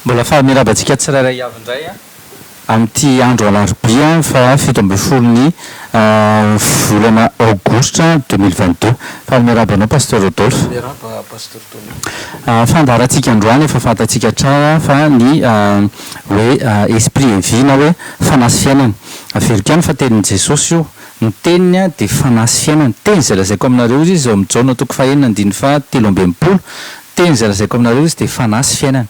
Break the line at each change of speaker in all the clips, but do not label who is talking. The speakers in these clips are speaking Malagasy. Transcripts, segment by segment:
Mbola faly miarahaba antsika tsirairay avy indray amin'ity andro alarobia faha 17 ny volana aogositra 2022. Faly miarahaba anao Pasteur Rodolphe.
Miarahaba Pasteur Tony.
Fandaharantsika androany efa fantatsika tsara fa ny hoe esprit et vie na hoe fanahy sy fiainana. Averiko ihany fa tenin'i Jesosy io. Ny teniny dia fanahy sy fiainana. Teny izay lazaiko aminareo izy ao amin'ny Jaona toko fahenina andininy faha 63. Teny izay lazaiko aminareo izy dia fanahy sy fiainana.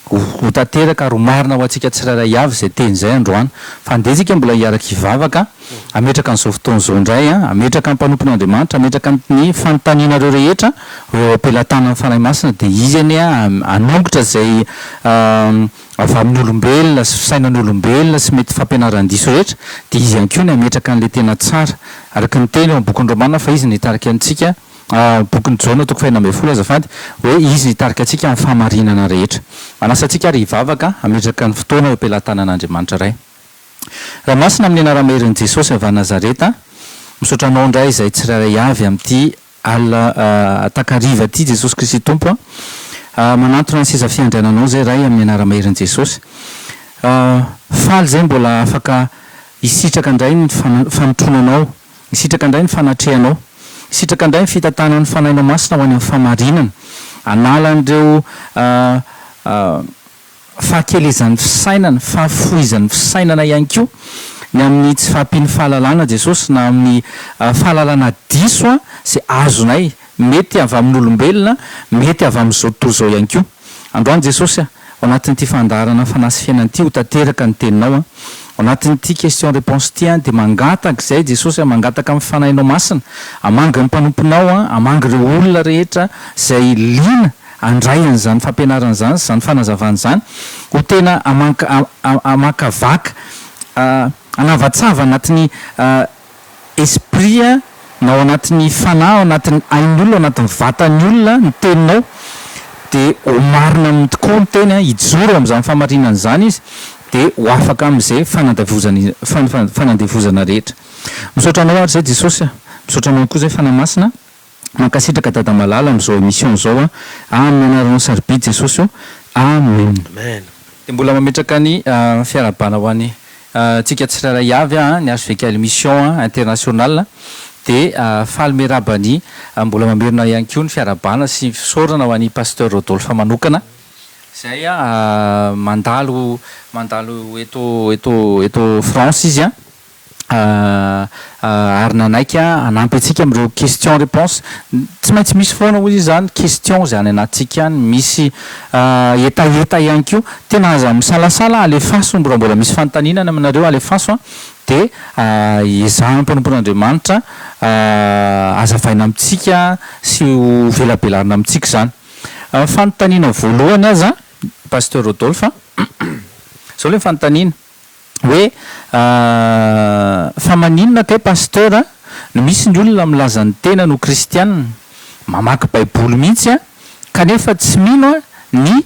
Ho ho tanteraka ary ho marina ho antsika tsirairay avy izay teny izay androany. Fa andeha isika mbola hiaraka hivavaka, hametraka an'izao fotoana izao indray, hametraka ny mpanompon'Andriamanitra, hametraka ny fanontanianareo rehetra ho eo am-pelatanan'ny Fanahy Masina dia Izy anie hanongotra izay avy amin'ny olombelona sy fisainan'ny olombelona sy mety fampianaran-diso rehetra dia Izy ihany koa ny hametraka an'ilay tena tsara. Araka ny teny ao amin'ny bokin'ny Romana fa Izy no hitarika antsika Bokin'i Jaona toko fahenina ambin'ny folo azafady, hoe Izy hitarika antsika amin'ny fahamarinana rehetra. Manasa antsika ary hivavaka, hametraka ny fotoana eo am-pelatanan'Andriamanitra Ray. Ray Masina, amin'ny anaram-maherin'i Jesosy avy any Nazareta, misaotra Anao indray izay tsirairay avy amin'ity alina takariva ity, Jesosy Kristy Tompo a. Manantona ny seza fiandriananao izay Ray amin'ny anaram-maherin'i Jesosy. Faly izay mbola afaka hisitraka indray ny fanotronanao. Hisitraka indray ny fanatrehanao. Hisitraka indray ny fitantanan'ny Fanahinao Masina ho any amin'ny fahamarinana. Hanala an'ireo fahakelezan'ny fisainana, fahafohizan'ny fisainana ihany koa, ny amin'ny tsy fahampian'ny fahalalana Jesosy na amin'ny fahalalana diso izay azonay, mety avy amin'olombelona, mety avy amin'izao tontolo izao ihany koa. Androany Jesosy a, ao anatin'ity fandaharana Fanahy sy Fiainana ity ho tanteraka ny teninao a. Ao anatin'ity question réponse ity a dia mangataka izay Jesosy a, mangataka amin'ny Fanahinao Masina hamangy ny mpanomponao a, hamangy ireo olona rehetra izay liana handray an'izany fampianarana izany sy izany fanazavana izany ho tena hamakavaka hanavatsava anatin'ny esprit na ao anatin'ny fanahy, ao anatin'ny ain'ny olona, ao anatin'ny vatan'ny olona ny teninao dia ho marina aminy tokoa ny teny, hijoro amin'izany fahamarinana izany izy dia ho afaka amin'izay fanandevozana fanandevozana rehetra. Misaotra anao ary izay Jesosy a! Misaotra anao koa izay Fanahy Masina. Mankasitraka Dada Malala amin'izao émission izao a! Amin'ny anaranao sarobidy Jesosy o! Amen!
Amen.
Dia mbola mametraka ny fiarahabana ho an'i tsika tsirairay avy a, ny HVKL Mission International dia faly miarahaba ny mbola mamerina ihany koa ny fiarahabana sy fisaorana ho an'i Pasteur Rodolphe manokana izay mandalo mandalo eto eto eto France izy a. ary nanaiky hanampy antsika amin'ireo question réponse, tsy maintsy misy foana hozy izy izany question izay any anatintsika any, misy hetaheta ihany koa, tena aza misalasala alefaso raha mbola misy fanontaniana any aminareo alefaso an, dia ezahan'ny mpanompon'Andriamanitra hazavaina amintsika sy ho velabelarina amintsika izany. Fanontaniana voalohany aza Pasteur Rodolphe an, izao ilay fanontaniana. hoe fa maninona kay Pasteur no misy ny olona milaza ny tenany ho kristianina, mamaky baiboly mihitsy an, kanefa tsy mino ny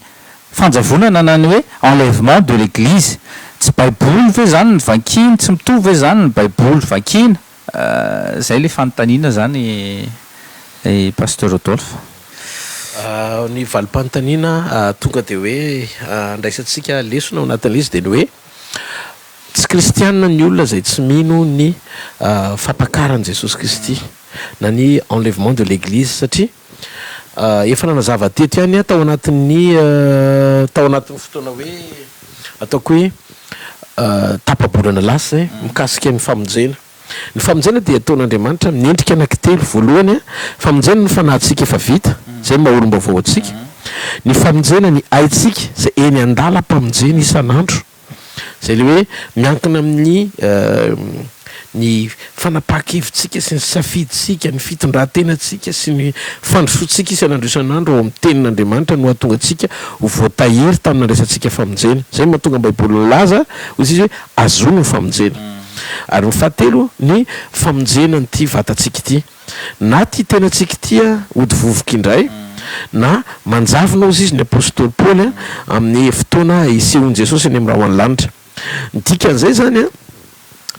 fanjavonana na ny hoe enlèvement de l'eglise, tsy baiboly ve zany ny vakiany, tsy mitovy ve zany ny baiboly vakiana, zay le fanontaniana zany Pasteur Rodolphe.
Ny valim-panontaniana tonga dia hoe andraisantsika lesona ao anatin'ilay izy dia ny hoe tsy kristianina ny olona izay tsy mino ny fampakaran'i Jesosy Kristy na ny enlèvement de l'église satria efa nanazava teto ihany aho tao anatin'ny tao anatin'ny fotoana hoe ataoko hoe tapa-bolana lasa izay mikasika ny famonjena. Ny famonjena dia ataon'Andriamanitra amin'ny endrika anankitelo. Voalohany, famonjena ny fanahintsika efa vita, izay no maha olom-baovao antsika. Ny famonjena ny aintsika, izay eny an-dalam-pamonjena isan'andro. Izay ilay hoe miankina amin'ny ny fanapahan-kevitsika sy ny safidintsika, ny fitondran-tenantsika sy ny fandrosoantsika isan'andro isan'andro ao amin'ny Tenin'Andriamanitra no hahatonga antsika ho voatahiry tamin'ny nandraisantsika famonjena. Izay no mahatonga ny Baiboly milaza, hoy izy hoe, azono ny famonjena. Ary ny fahatelo, ny famonjena an'ity vatantsika ity. Na ity tenantsika ity hody vovoka indray, na manjavona hozy izy ny apostoly Paoly amin'ny fotoana hisehoan'i Jesosy eny amin'ny rahona lanitra. Ny dikan'izay izany an,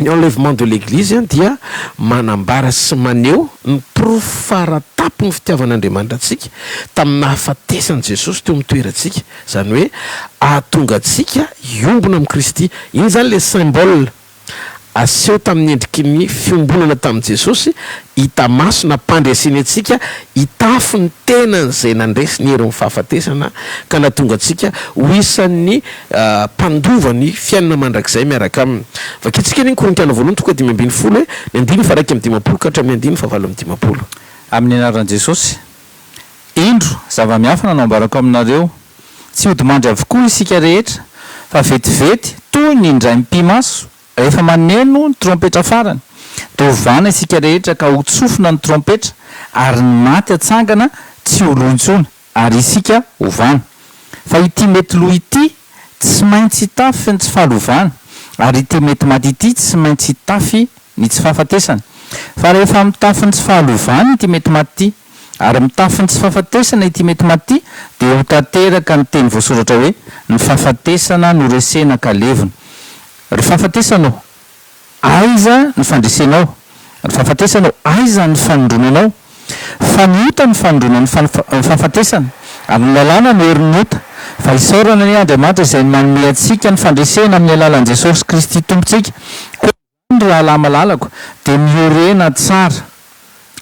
Ny enlèvement de l'Eglise dia manambara sy maneho ny porofo fara-tampon'ny fitiavan'Andriamanitra antsika tamin'ny nahafatesan'i Jesosy teo amin'ny toerantsika, izany hoe hahatonga antsika hiombona amin'i Kristy. Iny izany ilay symbole. Aseho tamin'ny endriky ny fiombonana tamin'i Jesosy hita maso nampandreseny antsika hitafy ny tenany izay nandresy ny herin'ny fahafatesana ka nahatonga antsika ho isan'ny mpandova ny fiainana mandrakizay miaraka aminy. Vakintsika anie ny Korintiana voalohany toko faha-15 e, ny andininy faha-51 ka hatramin'ny andininy faha-58.
Amin'ny anaran'i Jesosy. Indro, zava-miafina no ambarako aminareo, Tsy hodimandry avokoa isika rehetra, fa vetivety toy ny indray mipi-maso, rehefa maneno ny trompetra farany, dia hovana isika rehetra ka hotsofina ny trompetra, ary ny maty hatsangana tsy ho lo intsony, ary isika hovana. Fa ity mety lo ity tsy maintsy hitafy ny tsy fahalovana, ary ity mety maty ity tsy maintsy hitafy ny tsy fahafatesana. Fa rehefa mitafy ny tsy fahalovana ity mety maty ity, Ary mitafy ny tsy fahafatesana ity mety maty ity, dia ho tanteraka ny teny voasoratra hoe, Ny fahafatesana no resena ka levona. Ry fahafatesana ô, aiza ny fandresenao? Ry fahafatesana ô, aiza ny fanindronanao? Fa ny ota no fanindronan'ny fahafatesana, ary ny lalàna no herin'ny ota. Fa isaorana anie Andriamanitra izay manome antsika ny fandresena amin'ny alalan'i Jesosy Kristy Tompontsika. Koa Ry rahalahy malalako, dia miorena tsara,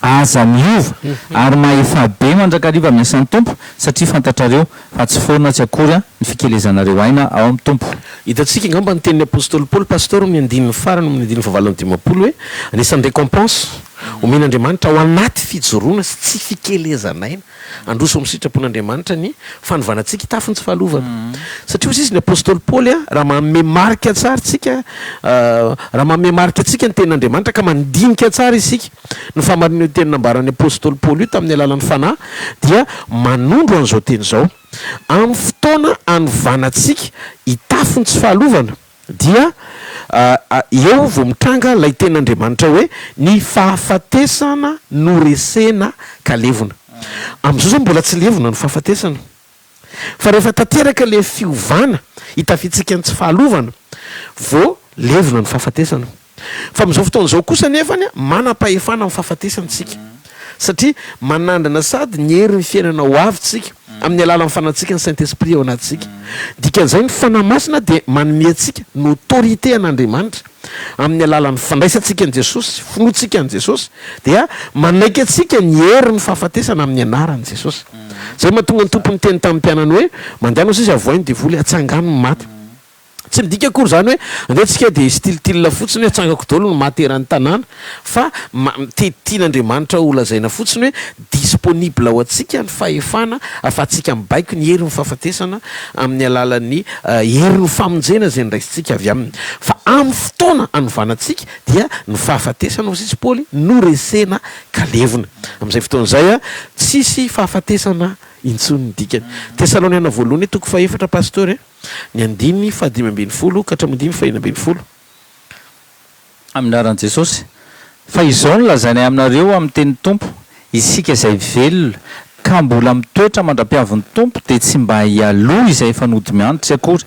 aza miova, ary mahefà be mandrakariva amin'ny asan'ny Tompo, satria fantatrareo fa tsy foana tsy akory ny fikelezanareo aina ao amin'ny Tompo.
Hitantsika angamba ny tenin'ny apostoly Paoly, Pasteur, amin'ny andininy farany amin'ny andininy fahavalo amby 50 hoe, anisan'ny récompense omen'Andriamanitra ao anaty fijoroana sy tsy fikelezan'aina. Handroso amin'ny sitrapon'Andriamanitra ny fanovana antsika hitafy ny tsy fahalovana. Satria hoy izy ny apostoly Paoly, raha manome marika tsara isika, raha manome marika antsika ny tenin'Andriamanitra ka mandinika tsara isika ny fahamarinan'io teny nambaran'ny apostoly Paoly io tamin'ny alalan'ny Fanahy dia manondro an'izao teny izao, Amin'ny fotoana hanovana antsika hitafy ny tsy fahalovana, Dia eo vao mitranga ilay tenin'Andriamanitra hoe ny fahafatesana no resena ka levona. Amin'izao izao mbola tsy levona ny fahafatesana. Fa rehefa tanteraka ilay fiovana hitafiantsika ny tsy fahalovana vao levona ny fahafatesana. Fa amin'izao fotoana izao kosa anefany manam-pahefana amin'ny fahafatesana isika. Satria manandrana sady ny herin'ny fiainana ho avy tsika amin'ny alalan'ny fanantsika ny Saint Esprit ao anatintsika. Dikan'izay ny Fanahy Masina dia manome antsika ny autorité an'Andriamanitra amin'ny alalan'ny fandraisantsika an'i Jesosy, finoantsika an'i Jesosy dia manaiky antsika ny herin'ny fahafatesana amin'ny anaran'i Jesosy. Izay mahatonga ny Tompo niteny tamin'ny mpianany hoe, mandehana hoy izy avohay ny devoly, atsangano ny maty. Tsy midika akory izany hoe andeha tsika dia hi-style-tyle fotsiny hoe atsangako daholo ny maty eran'ny tanàna fa tian'Andriamanitra ho lazaina fotsiny hoe disponible ho antsika ny fahefana ahafahantsika mibaiko ny herin'ny fahafatesana amin'ny alalan'ny herin'ny famonjena izay noraisintsika avy aminy. Fa amin'ny fotoana hanovana antsika dia ny fahafatesana hoy sisa Paoly no resena ka levona. Amin'izay fotoana izay tsisy fahafatesana intsony ny dikany. Tesaloniana voalohany toko fahefatra Pasteur e. Ny andininy faha-15 ka hatramin'ny andininy faha-16.
Amin'ny anaran'i Jesosy. Fa izao no lazainay aminareo amin'ny tenin'ny Tompo, isika izay velona ka mbola mitoetra mandra-piavin'ny Tompo dia tsy mba hialoha izay efa nodimiandry tsy akory.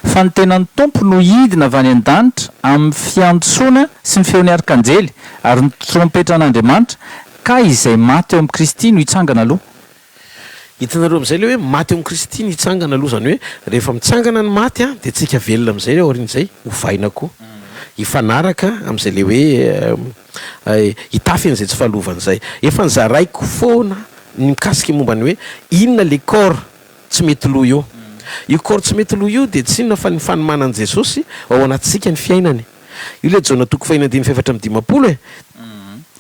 Fa ny tenan'ny Tompo no hidina avy any an-danitra amin'ny fiantsoana sy ny feon'ny arkanjely ary ny trompetran'Andriamanitra, ka izay maty ao amin'i Kristy no hitsangana aloha.
Hitanareo amin'izay ilay hoe maty eo amin'i Kristy ny hitsangana aloha, izany hoe rehefa mitsangana ny maty an, dia tsika velona amin'izay aorian'izay hovaina koa. Hifanaraka amin'izay ilay hoe hitafy an'izay tsy fahalovana izay. Efa nozaraiko foana ny mikasika momba ny hoe inona ilay corps tsy mety lo io. Io corps tsy mety lo io dia tsy inona fa ny fanomanan'i Jesosy ao anatintsika ny fiainany. Io ilay Jaona toko fahiny andininy faha-54 e.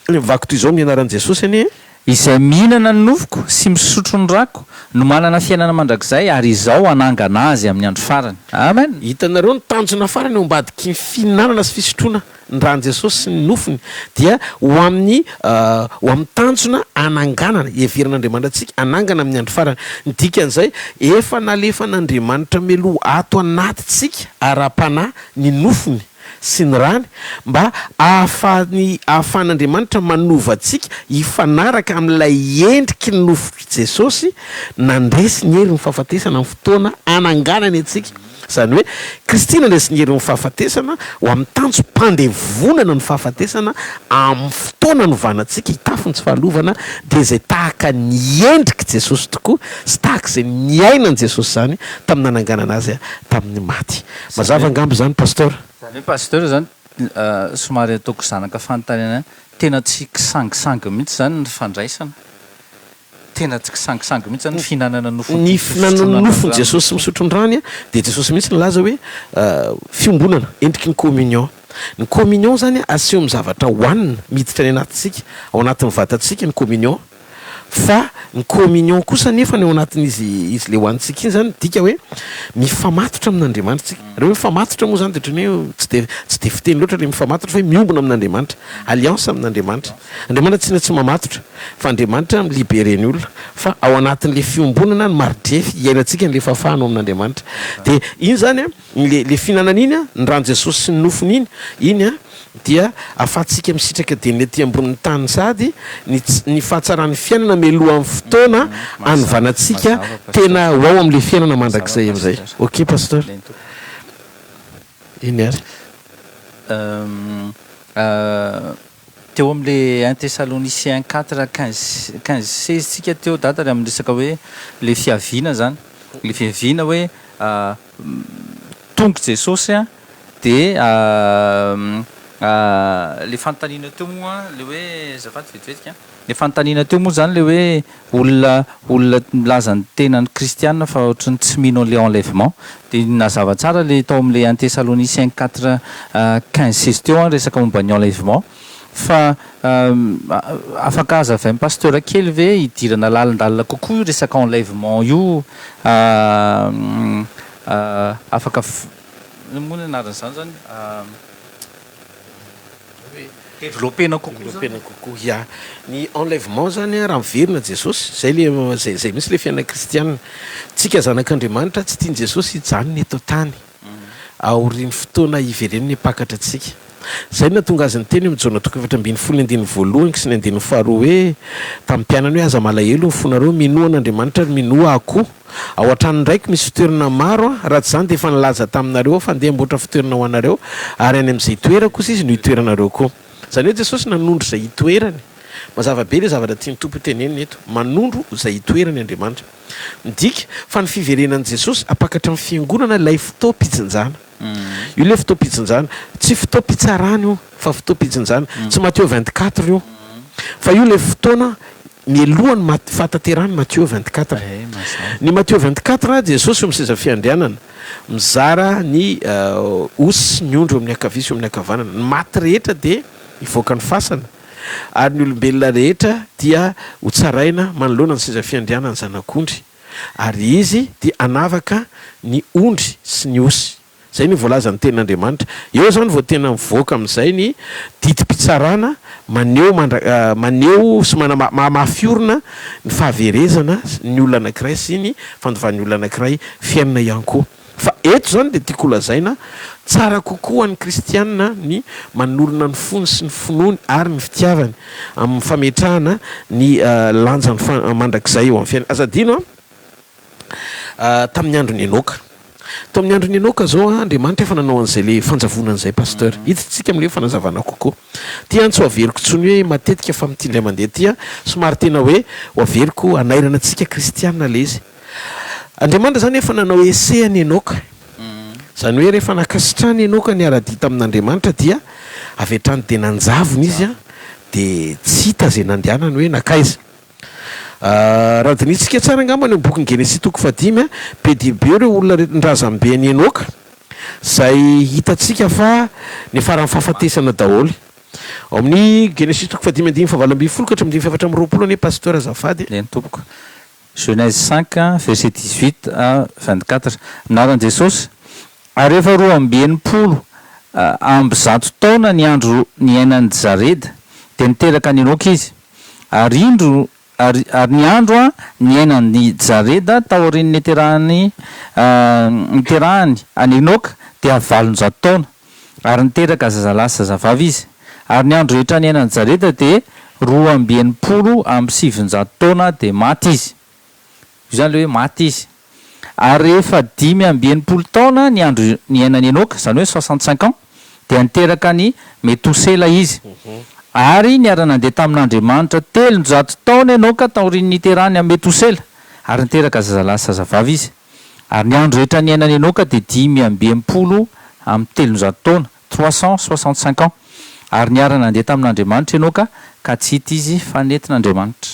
Mivaky toy izao ny anaran'i Jesosy anie e.
Izay mihinana ny nofoko sy misotro ny rako no manana fiainana mandrakizay ary Izaho hanangana azy amin'ny andro farany. Amen!
Hitanareo ny tanjona farany ao ambadiky ny fihinanana sy fisotroana ny ran'i Jesosy sy ny nofony dia ho amin'ny ho amin'ny tanjona hananganana, hiheveran'Andriamanitra antsika hanangana amin'ny andro farany. Ny dikan'izay, efa nalefan'Andriamanitra mialoha ato anatintsika ara-panahy ny nofony. sy ny rany mba ahafahany ahafahan'Andriamanitra manova antsika hifanaraka amin'ilay endriky ny nofotr'i Jesosy nandresy ny herin'ny fahafatesana amin'ny fotoana hananganany antsika. Izany hoe Kristy nandresy ny herin'ny fahafatesana ho amin'ny tanjom-pandevonana ny fahafatesana amin'ny fotoana anovana antsika hitafy ny tsy fahalovana dia izay tahaka ny endrik'i Jesosy tokoa sy tahaka izay niainan'i Jesosy izany tamin'ny nananganana azy tamin'ny maty. Mazava angamba izany Pasteur?
Izany hoe Pasteur izany somary ataoko zanaka fanontaniana ihany, tena tsy kisangisangy mihitsy izany ny fandraisana. Tena tsy kisangisangy mihitsy zany ny fihinanana nofo
Ny fihinanana ny nofon'i Jesosy sy misotro ny rany dia Jesosy mihitsy nilaza hoe fiombonana, endriky ny communion. Ny communion zany aseho amin'ny zavatra hohanina, miditra any anatintsika, ao anatin'ny vatantsika ny communion. Fa ny communion kosa anefa ny ao anatin'izy izy le hohanintsika iny zany midika hoe mifamatotra amin'Andriamanitra tsika. Raha hoe mifamatotra moa zany dia ohatran'ny hoe tsy dia tsy dia fiteny loatra le mifamatotra fa hoe miombona amin'Andriamanitra, alliance amin'Andriamanitra. Andriamanitra tsinona tsy mamatotra fa Andriamanitra mi-libere ny olona fa ao anatin'le fiombonana ny mari-drefy iainantsika an'le fahafahana ao amin'Andriamanitra. Dia iny zany an, le le fihinanana iny an, ny ran'i Jesosy sy ny nofony iny, iny an dia ahafahantsika misitraka dieny ety ambonin'ny tany sady ny ny fahatsaran'ny fiainana mialohan'ny fotoana hanovana antsika tena ho ao amin'le fiainana mandrakizay amin'izay. Ok Pasteur. Eny ary.
Teo amin'ilay un Thessaloniciens 4 15 15 16 tsika teo dada ry amin'ny resaka hoe le fiaviana zany, le fiaviana hoe tonga Jesosy an de le fanontaniana teo moa le hoe azafady vetivetiky an, le fanontaniana teo moa zany le hoe olona olona milaza ny tenany kristiana fa ohatran'ny tsy mino an'le enlèvement de nazava tsara le tao amin'le un Thessaloniciens 4 15 16 teo an resaka momba ny enlèvement fa afaka hazavain'i pasteur kely ve hidirana lalindalina kokoa io resaka enlèvement io afaka inona moa ny anaran'izany zany Developpena kokoa zany.
Developpena kokoa, ya. Ny enlèvement zany an, raha miverina Jesosy, zay le, zay zay mihitsy le fiainana kristiana. Tsika zanak'Andriamanitra tsy tian'i Jesosy hijanona eto an-tany aorian'ny fotoana hiverenany hampakatra antsika. Zay no nahatonga azy niteny eo amin'ny Jaona toko 14 ny andininy voalohany sy ny andininy faharoa hoe tamin'ny mpianany hoe aza malahelo ny fonareo, minoa an'Andriamanitra ary minoa ahy koa. Ao an-tranon-dRaiko misy fitoerana maro, raha tsy izany dia efa nilaza taminareo Aho fa handeha hamboatra fitoerana ho anareo, ary any amin'izay itoerako, hozy Izy, no hitoeranareo koa. Izany hoe Jesosy nanondro izay hitoerany. Mazava be ilay zavatra tian'ny Tompo hotenenina eto. Manondro izay hitoerany Andriamanitra. Midika fa ny fiverenan'i Jesosy hampakatra ny Fiangonana ilay fotoam-pijinjana. Io ilay fotoam-pijinjana. Tsy fotoam-pitsarana io, fa fotoam-pijinjana. Tsy Matio 24 io. Fa io ilay fotoana mialoha ny mat, fahatanterahan'ny Matio 24. Ny Matio 24, Jesosy eo amin'ny seza fiandrianana, mizara ny osy sy ny ondry eo amin'ny ankavia sy eo amin'ny ankavanana. Ny maty rehetra dia hivoaka ny fasana, ary ny olombelona rehetra dia hotsaraina manoloana ny seza fiandrianan'ny Zanak'ondry, ary Izy dia hanavaka ny ondry sy ny osy. Izay no voalazan'ny tenin'Andriamanitra. Eo izany vao tena mivoaka amin'izay ny didim-pitsarana maneho mandra maneho sy mana mahamafy orina ny fahaverezana ny olona anankiray sy ny fandovan'ny olona anankiray fiainana ihany koa. Fa eto izany dia tiako holazaina, tsara kokoa ho an'ny kristiana ny manorina ny fony sy ny finoany ary ny fitiavany amin'ny fametrahana ny lanjany mandrakizay eo amin'ny fiainany. Aza adino an! tamin'ny andron'i Enoka. Tao amin'ny andron'i Enoka izao Andriamanitra efa nanao an'izay le fanjavonana izay Pasteur. Hiditra amin'ilay fanazavana kokoa. Ity an tsy ho averiko intsony hoe matetika fa amin'ity indray mandeha ity an somary tena hoe ho averiko hanairana antsika kristiana ilay izy. Andriamanitra izany efa nanao essai an'i Enoka. Izany hoe rehefa nankasitrahan'i Enoka niara-dia tamin'Andriamanitra dia avy hatrany dia nanjavona izy dia tsy hita izay nandehanany hoe nankaiza. Raha dinihintsika tsara angamba ny ao amin'ny bokin'ny Genesisy toko fahadimy, be dia be ireo olona ny razamben'i Enoka, izay hitantsika fa niafaran'ny fahafatesana daholo. Ao amin'ny Genesisy toko fahadimy andininy fahavalo ambin'ny folo ka hatramin'ny andininy faha-24 anie Pasteur azafady.
Eny tompoko. Genèse 5, verset 18 à 24. Anaran'i Jesosy, Ary efa 162 taona ny andro niainan'i Jareda, dia niteraka an'i Enoka izy. Ary indro, ary, ary ny andro niainan'i Jareda taorian'ny niterahany, niterahany an'i Enoka dia 800 taona, ary niteraka zazalahy sy zazavavy izy. Ary ny andro rehetra niainan'i Jareda dia 962 taona dia maty izy. Io izany ilay hoe maty izy. Ary rehefa 65 taona ny andro niainan'i Enoka, izany hoe 65 ans, dia niteraka an'i Metosela izy. Ary niara-nandeha tamin'Andriamanitra 300 taona Enoka taorian'ny niterahany an'i Metosela, ary niteraka zazalahy sy zazavavy izy. Ary ny andro rehetra niainan'i Enoka dia 365 taona, 365 ans. Ary niara-nandeha tamin'Andriamanitra Enoka, ka tsy hita izy fa nentin'Andriamanitra.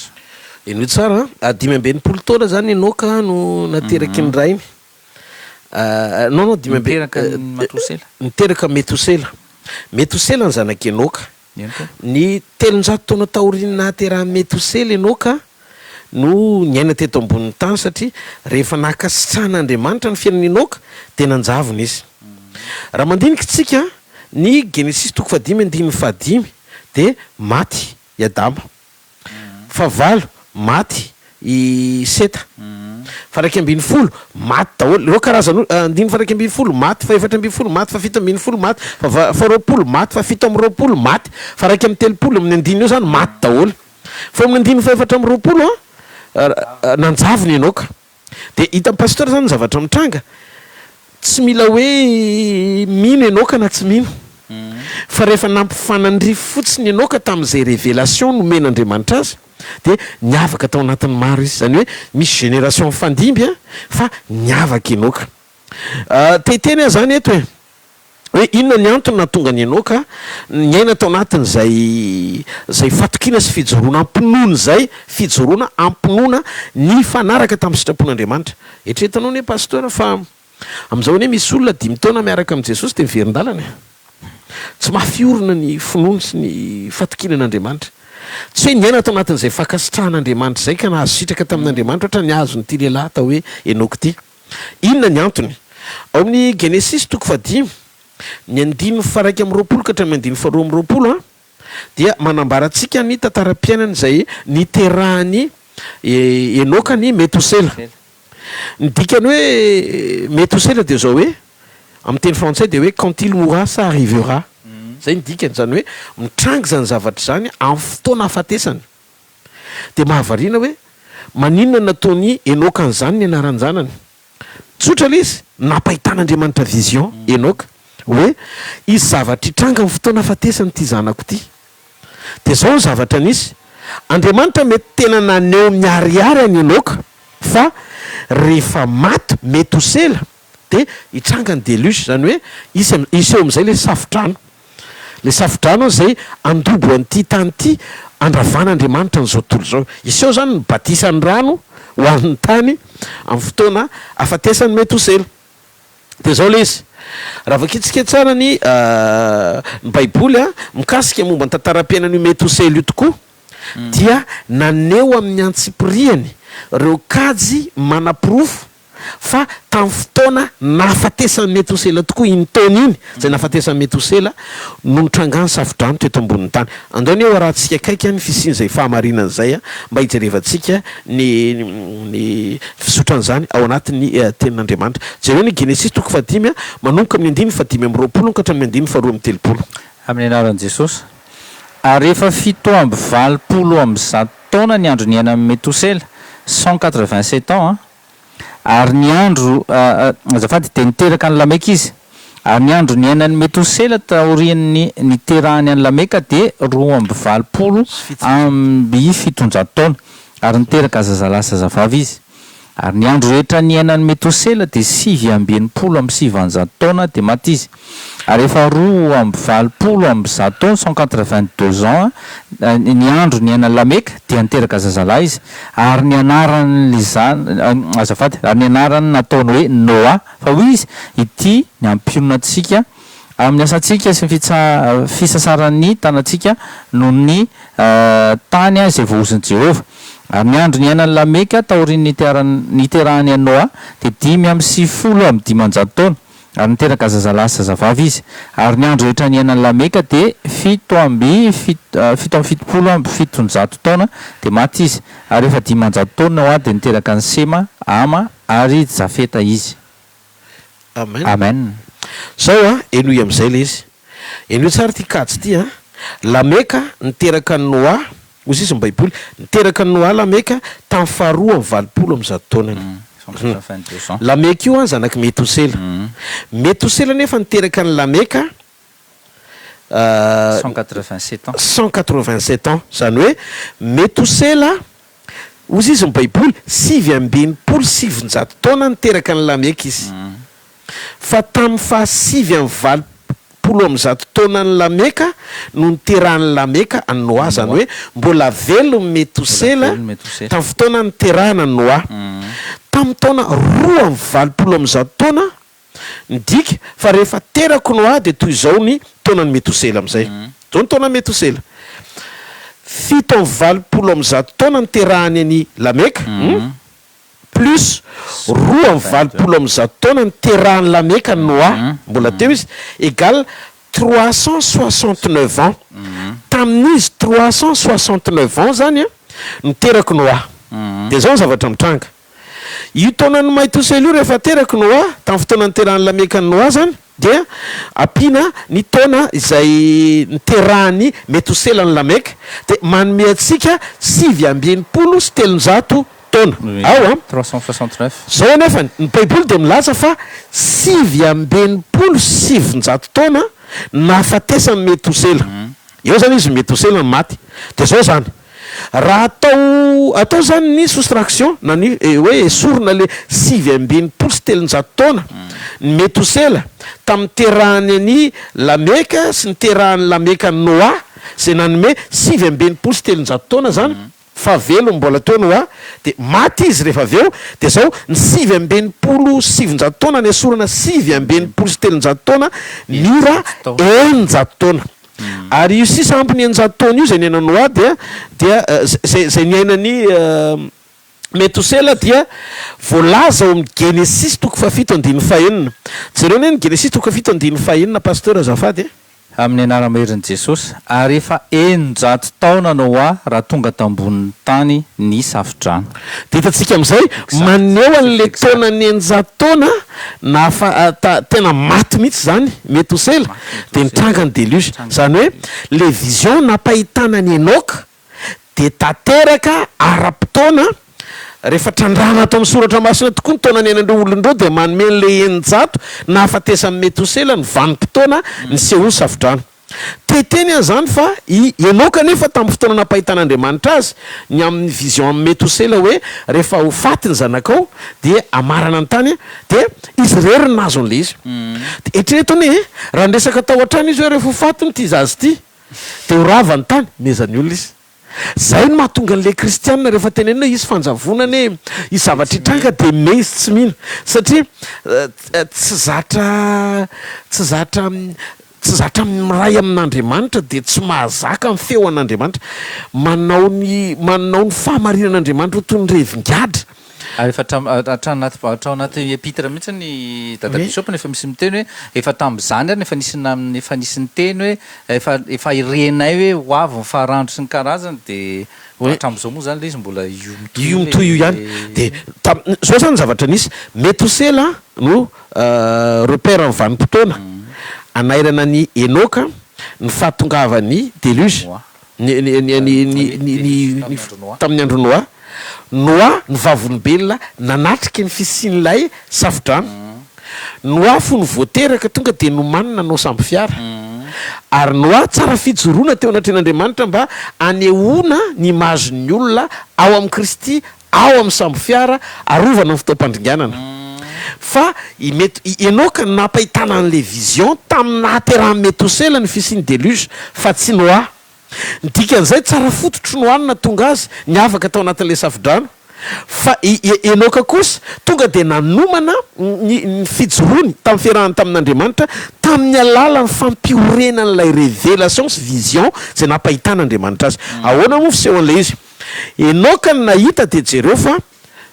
Henoy tsara an, 65 taona izany Enoka no nateraky ny rainy. Non non, dimy amby,
Niteraka an'i Matosela.
Niteraka Metosela. Metosela ny zanak'i Enoka.
Eny koa.
Ny 300 taona taorian'ny nahaterahan'i Metosela Enoka no niaina teto ambonin'ny tany satria rehefa nankasitrahan'Andriamanitra ny fiainan'i Enoka dia nanjavona izy. Raha mandinika isika ny Genesisy toko fahadimy andininy fahadimy dia maty i Adama. Fahavalo, maty i Seta. Faha-11, maty daholo. Ireo karazan'olona, andininy faha-11, maty, faha-14, maty, faha-17, maty, faha-20, maty, faha-27, maty, faha-31, amin'ny andininy eo izany maty daholo. Fa eo amin'ny andininy faha-24, nanjavona i Enoka. Dia hitan'i Pasteur zany ny zavatra mitranga, tsy mila hoe mino Enoka na tsy mino, fa rehefa nampifanandrify fotsiny Enoka tamin'izay révélation nomen'Andriamanitra azy dia niavaka tao anatin'ny maro izy, izany hoe misy génération mifandimby fa niavaka Enoka. Te hiteny aho zany eto e! Hoe inona ny antony nahatonga an'i Enoka niaina tao anatin'izay izay fatokiana sy fijoroana am-pinoana izay, fijoroana am-pinoana nifanaraka tamin'ny sitrapon'Andriamanitra. Eritreretinao anie Pasteur fa amin'izao anie misy olona dimy taona miaraka amin'i Jesosy dia miverin-dalana e. Tsy mafy orina ny finoany sy ny fatokiany an'Andriamanitra. Tsy hoe niaina tao anatin'izay fankasitrahan'Andriamanitra izay ka nahazo sitraka tamin'Andriamanitra ohatra ny azon'ity lehilahy atao hoe Enoka ity. Inona ny antony? Ao amin'ny Genesisy toko fahadimy, ny andininy faha-21 ka hatramin'ny andininy faha-22 dia manambara antsika ny tantaram-piainana izay niterahan'i Enoka an'i Metosela. Ny dikan'ny hoe Metosela dia izao hoe, amin'ny teny frantsay dia hoe quand il mourra ça arrivera. Izay ny dikany, izany hoe mitranga izany zavatra izany amin'ny fotoana ahafatesany. Dia mahavariana hoe maninona no nataon'i Enoka an'izany ny anaran-janany? Tsotra ilay izy, nampahitan'Andriamanitra vision Enoka hoe hisy zavatra hitranga amin'ny fotoana hahafatesany ity zanako ity. Dia izao ny zavatra nisy, Andriamanitra mety tena naneho miharihary an'i Enoka fa rehefa maty Metosela dia hitranga ny deluge, izany hoe hisy hiseho amin'izay ilay safodrano. Ilay safodrano izay handobo an'ity tany ity, handravan'Andriamanitra an'izao tontolo izao. Hiseho izany ny batisan'ny rano ho an'ny tany amin'ny fotoana hahafatesan'i Metosela. Dia izao ilay izy, raha vakintsika tsara ny ny Baiboly mikasika momba ny tantaram-piainan'io Metosela io tokoa, dia naneho amin'ny antsipiriany ireo kajy manaporofo fa tamin'ny fotoana nahafatesan'i Metosela tokoa iny taona iny, izay nahafatesan'i Metosela, no nitrangan'ny safodrano teto ambonin'ny tany. Andao anie hoarahantsika akaiky ny fisian'izay fahamarinana izay mba hijerevantsika ny ny fizotran'izany ao anatin'ny Tenin'Andriamanitra. Jereo ny Genesisy toko fahadimy, manomboka amin'ny andininy fahadimy amby roapolo ka hatramin'ny andininy faharoa amby telopolo.
Amin'ny anaran'i Jesosy. Ary efa 187 taona ny andro niainan'i Metosela, 187 ans, Ary ny andro, azafady, dia niteraka an'i Lameka izy. Ary ny andro niainan'i Metosela taorian'ny niterahany an'i Lameka dia 782 taona, ary niteraka zazalahy sy zazavavy izy. Ary ny andro rehetra niainan'i Metosela dia 969 taona, dia maty izy. Ary efa 182 taona, 182 ans, ny andro niainan'i Lameka, dia niteraka zazalahy izy, ary ny anaran'ilay zan, azafady, ary ny anarany nataony hoe Noa, fa hoy izy, Ity ny hampionona antsika amin'ny asantsika sy ny fitsa, fisasaran'ny tanantsika noho ny tany izay voahozon'i Jehovah. Ary ny andro niainan'i Lameka taorian'ny niterahany an'i Noa dia 595 taona. Ary niteraka zazalahy sy zazavavy izy. Ary ny andro rehetra niainan'i Lameka dia fito amby 777 taona, dia maty izy. Ary rehefa 500 taona Noa dia niteraka an'i Sema, Hama, ary Jafeta izy.
Amen.
Amen.
Zao an, henoy amin'izay ilay izy. Henoy tsara ity kajy ity an. Lameka niteraka an'i Noa, hoy sisa ny Baiboly, niteraka an'i Noa Lameka tamin'ny faharoa amby valopolo amby zato taonany.
182 ans.
Lameka io an zanak'i Metosela. Metosela nefa niteraka an'i Lameka
187 ans.
187 ans. Izany hoe Metosela, hozy izy ny Baiboly, 969 taona niteraka an'i Lameka izy. Fa tamin'ny faha-189 taonan'i Lameka no niterahan'i Lameka an'i Noa, izany hoe mbola velon'i Metosela tamin'ny fotoana niterahana an'i Noa. Tamin'ny taona 182 taona, midika fa rehefa terak'i Noa dia toy izao ny taonan'i Metosela amin'izay. Izao ny taonan'i Metosela, 187 taona niterahany an'i Lameka, plus 182 taona niterahan'i Lameka an'i Noa, mbola teo izy, égale 369 ans. Tamin'izy 369 ans zany no terak'i Noa. Dia izao ny zavatra mitranga. Io taonan'i Maitosela io rehefa terak'i Noa, tamin'ny fotoana niterahan'i Lameka an'i Noa zany, dia ampiana ny taona izay niterahan'i Metosela an'i Lameka, dia manome antsika 369 taona. Ao an!
369.
Izao anefa, ny Baiboly dia milaza fa 969 taona nahafatesan'i Metosela. Eo izany izy Metosela no maty. Dia izao izany, Raha atao atao izany ny soustraction na ny hoe esorina le 369 taona ny Metosela tamin'ny niterahany an'i Lameka sy niterahan'i Lameka an'i Noa izay nanome 369 taona izany fa velony mbola teo Noa dia maty izy rehefa avy eo dia izao ny 969 taona nesorina 369 taona mira 600 taona. Ary io sisa ampy ny 600 taona io izay niainan'i Noa dia dia izay izay niainan'i Metosela dia voalaza ao amin'ny Genesisy toko fahafito andininy fahenina. Jereo anie ny Genesisy toko fahafito andininy fahenina Pasteur azafady e.
Amin'ny anara-maherin'i Jesosy. Ary efa 600 taona Noa raha tonga tambonin'ny tany ny safodrano.
Dia hitantsika amin'izay maneho an'ilay taonan'ny 600 taona nahafa ta tena maty mihitsy izany Metosela. Dia nitranga ny déluge. Izany hoe le vision nampahitana an'i Enoka dia tanteraka ara-potoana, rehefa trandrahana ato amin'ny soratra masina tokoa ny taona niainan'ireo olona ireo dia manome an'ilay 600 nahafatesan'i Metosela ny vanim-potoana nisehoan'ny safodrano. Te-hiteny aho izany fa i Enoka anefa tamin'ny fotoana nampahitan'Andriamanitra azy ny amin'ny vision amin'i Metosela hoe rehefa ho faty ny zanakao dia hamarana ny tany dia izy irery no nahazo an'ilay izy. Dia eritrereto anie e, raha niresaka tao an-trano izy hoe rehefa ho faty hono ity zaza ity dia ho rava ny tany, mehezan'ny olona izy. Izay no mahatonga an'ilay kristiana rehefa tenenina hoe hisy fanjavonana e, hisy zavatra hitranga dia me izy tsy mino satria tsy zatra tsy zatra Tsy zatra miray amin'Andriamanitra dia tsy mahazaka ny feo an'Andriamanitra. Manao ny manao ny fahamarinan'Andriamanitra ho toy ny revin-gadra.
Ary efa hatram hatrany anaty hatrao anaty epitre mihitsy ny dada bishop no efa misy miteny hoe efa tamin'izany ary no efa nisy na efa nisy niteny hoe efa efa renay hoe ho avy ny farandro sy ny karazany dia hatramin'izao moa izany ilay izy mbola io mitohy
Io mitohy io ihany. Dia tam izao izany ny zavatra nisy. Metosela no Repère ny vanim-potoana anairana an'i Enoka ny fahatongavan'ny déluge, ny ny ny ny ny ny tamin'ny andron'i Noa. Noa no vavolombelona nanatrika ny fisian'ilay safodrano. Noa fony vao teraka tonga dia nomanina hanao sambofiara. Ary Noa tsara fijoroana teo anatrehan'Andriamanitra mba hanehoana ny image-n'ny olona ao amin'i Kristy ao amin'ny sambofiara arovana ny fotoam-pandringanana. Fa i Met, i Enoka no nampahitana an'ilay vision tamin'ny nahaterahan'i Metosela ny fisian'ny deluge, fa tsy Noa. Ny dikan'izay, tsara fototry Noa no nahatonga azy niavaka tao anatin'ilay safodrano. Fa i Enoka kosa tonga dia nanomana ny ny fijoroany tamin'ny fiarahany tamin'Andriamanitra tamin'ny alalan'ny fampiorenan'ilay révélation sy vision izay nampahitan'Andriamanitra azy. Ahoana moa fisehon'ilay izy? Enoka no nahita dia jereo fa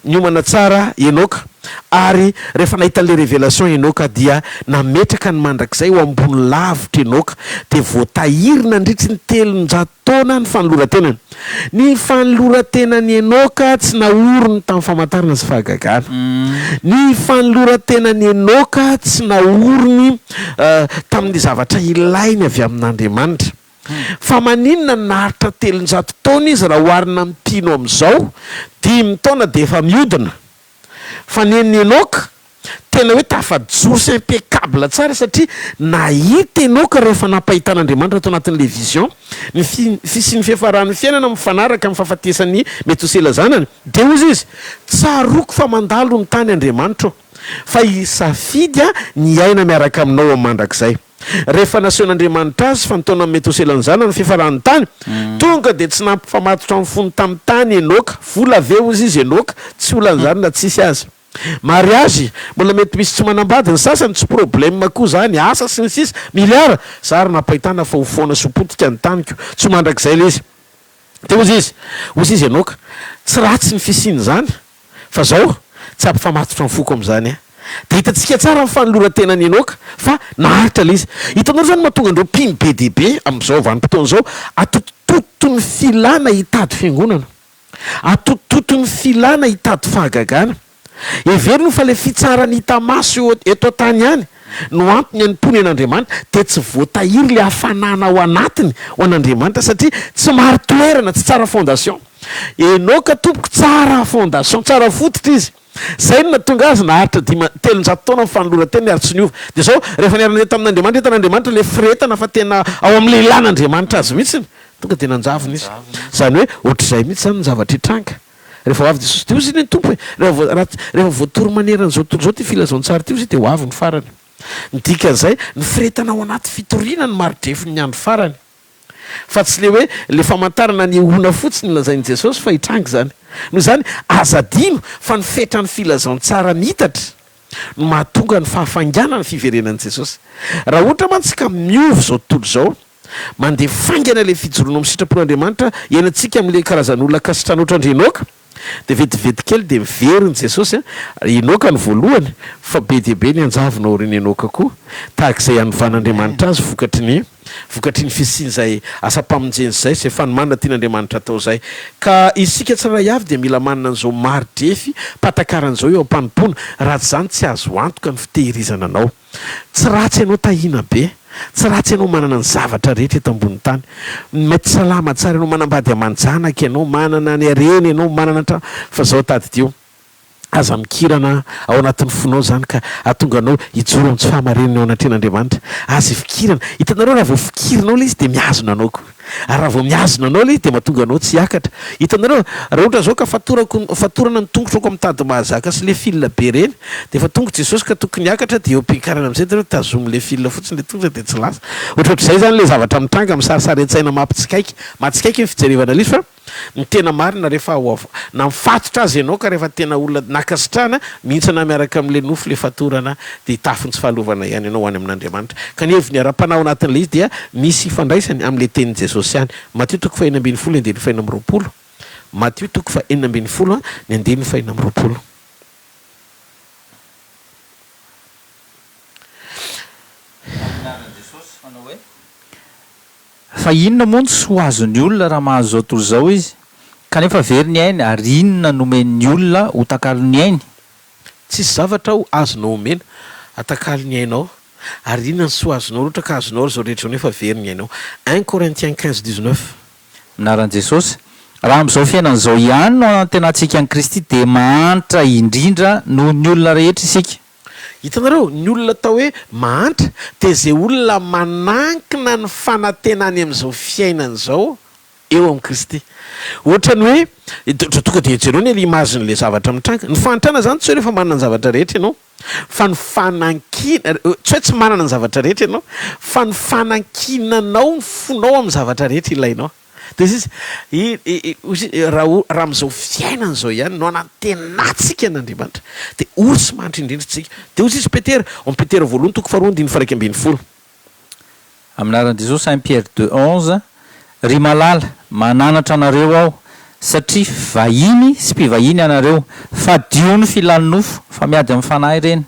niomana tsara Enoka ary rehefa nahita an'ilay révélation Enoka dia nametraka ny mandrakizay ho ambony lavitra Enoka dia voatahiry nandritry ny 300 taona ny fanoloran-tenany. Ny fanoloran-tenan'i Enoka tsy naoriny tamin'ny famantarana sy fahagagana. Ny fanoloran-tenan'i Enoka tsy naoriny tamin'ny zavatra ilainy avy amin'Andriamanitra. Fa maninona no naharitra 300 taona izy raha oharina amin'ny mpino amin'izao, dimy taona dia efa mihodina? Fa nen'i Enoka tena hoe tafajoro sy impeccable tsara satria nahita Enoka rehefa nampahitan'Andriamanitra tao anatin'ilay vision ny fisian'ny fiafaran'ny fiainana mifanaraka amin'ny fahafatesan'i Metosela zanany dia hozy izy, Tsaroako fa mandalo ny tany Andriamanitro fa hisafidy aho ny hiaina miaraka aminao amin'ny mandrakizay. Rehefa nasehon'Andriamanitra azy fa ny taonan'i Metosela ny zanany ny fiafaran'ny tany, tonga dia tsy nampifamatotra ny fony tamin'ny tany Enoka. Vola ve hozy izy Enoka? Tsy olana izany na tsisy aza. Mariage, mbola mety misy tsy manambady ny sasany, tsy problème koa zany, asa sy ny sisa, milliard, za ary nampahitana fa ho foana sy ho potika ny taniko, tsy ho mandrakizay le izy. De hozy izy, hozy izy Enoka, tsy ratsy ny fisian'izany, fa zao, tsy hampifamatotra ny foko amin'izany aho. De hitantsika tsara ny fanoloran-tenan'i Enoka fa naharitra le izy. Hitanareo zany mahatonga an'ireo mpino be dia be amin'izao vanim-potoana izao atotototony filana hitady fiangonana. Atotototony filana hitady fahagagana. Heveriny fa ilay fitsaharana hita maso eo eto an-tany ihany no antony hanompoany an'Andriamanitra, dia tsy voatahiry ilay hafanana ao anatiny ho an'Andriamanitra satria tsy marin-toerana, tsy tsara fondation. Enoka tompoko tsara fondation, tsara fototra izy. Izay no nahatonga azy naharitra dima, 300 taona ny fanoloran-tenany ary tsy niova. Dia izao, rehefa niara-nandeha tamin'Andriamanitra, hitan'Andriamanitra ilay firehetana fa tena ao amin'ilay ilàn'Andriamanitra azy mihitsy. Tonga dia nanjavona izy. Izany hoe ohatr'izay mihitsy izany ny zavatra hitranga rehefa ho avy Jesosy. Dia hoy izy, Ny Tompo e, rehefa voa, raha, rehefa voatory manerana izao tontolo izao ity filazantsara ity, hoy izy, dia ho avy ny farany. Ny dikan'izay, ny firehetana ao anaty fitoriana no mari-drefin'ny andro farany. Fa tsy ilay hoe ilay famantarana anehoana fotsiny no lazain'i Jesosy fa hitranga izany. Noho izany, aza adino fa ny fetran'ny filazantsara miitatra no mahatonga ny fahafainganan'ny fiverenan'i Jesosy. Raha ohatra mantsy ka miova izao tontolo izao, Mandeha faingana ilay fijoroana amin'ny sitrapon'Andriamanitra iainantsika amin'ilay karazan'olona ankasitrahana ohatran-dry Enoka. Dia vetivety kely dia miverina Jesosy an! Enoka no voalohany fa be dia be ny hanjavona aorian'i Enoka koa. Tahaka izay hanovan'Andriamanitra azy vokatry ny vokatry ny fisian'izay asam-pamonjena izay, izay fanomanana tian'Andriamanitra atao izay. Ka isika tsirairay avy dia mila manana an'izao mari-drefy mpahatakarana izao eo am-panompoana, raha tsy izany tsy azo antoka ny fitehirizana anao. Tsy ratsy ianao tahiana be, tsy ratsy ianao manana ny zavatra rehetra eto ambony tany. Mety salama tsara ianao, manambady aman-janaka ianao, manana ny harena ianao, manana trano, fa zao tadidio, aza mikirana ao anatin'ny fonao izany ka hahatonga anao hijoro amin'ny tsy fahamarinana eo anatrehan'Andriamanitra. Aza ifikirana. Hitanareo raha vao fikirinao ilay izy dia mihazona anao koa. Ary raha vao mihazona anao ilay izy dia mahatonga anao tsy hiakatra. Hitanareo, raha ohatra izao ka fatorako, fatorana ny tongotrako amin'ny tady mahazaka sy ilay fil be ireny, dia efa tonga Jesosy ka tokony hiakatra dia eo am-piakarana amin'izay hitanareo, tazomin'ilay fil fotsiny ilay tongotra dia tsy lasa. Ohatrohatr'izay izany ilay zavatra mitranga amin'ny sarisary an-tsaina mampitsikaiky. Mahatsikaiky ny fijerevana ilay izy fa. Ny tena marina rehefa ao av na mifatotra aza ianao ka rehefa tena olona nankasitrahana, mihintsana miaraka amin'ilay nofo ilay fatorana dia hitafy ny tsy fahalovana ihany ianao ho any amin'Andriamanitra. Ka ny heviny ara-panahy ao anatin'ilay izy dia misy ifandraisany amin'ilay tenin'i Jesosy ihany. Matio toko faha-16 andininy faha-26 Matio toko faha-16 ny andininy faha-26.
Tamin'ny anaran'i Jesosy, manao hoe. Fa inona moa no soa azon'ny olona raha mahazo izao tontolo izao izy, kanefa very ny ainy, ary inona no omen'ny olona ho takalon'ny ainy?
Tsisy zavatra ho azonao omena hatakalo ny ainao, ary inona ny soa azonao raha ohatra ka azonao ary izao rehetra izao nefa very ny ainao? Un Corinthiens 15, 19.
Anaran'i Jesosy. Raha amin'izao fiainana izao ihany no anantenantsika an'i Kristy dia mahantra indrindra noho ny olona rehetra isika.
Hitanareo, ny olona atao hoe mahantra dia izay olona manankina ny fanantenany amin'izao fiainana izao eo amin'i Kristy. Ohatran'ny hoe, tonga dia jereo anie ilay image-n'ilay zavatra mitranga. Ny fahantrana izany tsy hoe rehefa manana ny zavatra rehetra ianao, fa ny fanankina, tsy hoe tsy manana ny zavatra rehetra ianao, fa ny fanankinanao ny fonao amin'ny zavatra rehetra ilainao. Dia izy, i, i, hoy izy, raha, raha amin'izao fiainana izao ihany no anantenantsika an'Andriamanitra, dia ory sy mahantra indrindra isika. Dia hoy izy, Petera, ao amin'ny Petera voalohany toko faharoa andininy faha-11.
Amin'ny anaran'i Jesosy, un Pierre deux 11, Ry malala, mananatra anareo aho, satria vahiny sy mpivahiny ianareo, fadio ny filan'ny nofo, fa miady amin'ny fanahy ireny.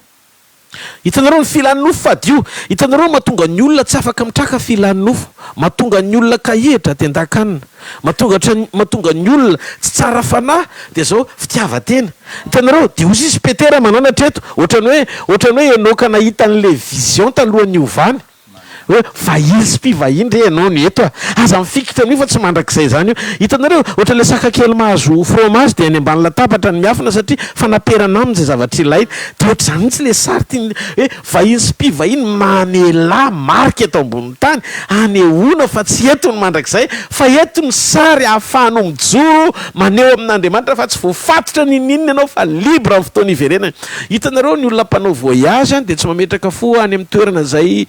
Hitanareo ny filan'ny nofo fadio. Hitanareo mahatonga ny olona tsy afaka mitraka filan'ny nofo. Mahatonga ny olona kahihitra tendan-kanina. Mahatonga mahatonga ny olona tsy tsara fanahy dia zao fitiavan-tena. Hitanareo? Dia hozy izy Petera mananatra eto. Ohatran'ny hoe ohatran'ny hoe Enoka nahita an'ilay vision talohan'ny niovany. Hoe vahiny sy mpivahiny re ianao no eto a! Aza mifikitra amin'io fa tsy mandrakizay izany io. Hitanareo, ohatran'ilay saka kely mahazo fromage dia any ambany latabatra no miafina satria fanaperana aminy izay zavatra ilainy. Dia ohatr'izany mihitsy ilay sary tian'ny hoe vahiny sy mpivahiny mamelà marika eto ambonin'ny tany hanehoana fa tsy eto ny mandrakizay fa eto ny sary ahafahanao mijoro maneho amin'Andriamanitra fa tsy voafatotra n'inon'inona ianao fa libre amin'ny fotoana hiverenany. Hitanareo ny olona mpanao voyage dia tsy mametraka fo any amin'ny toerana izay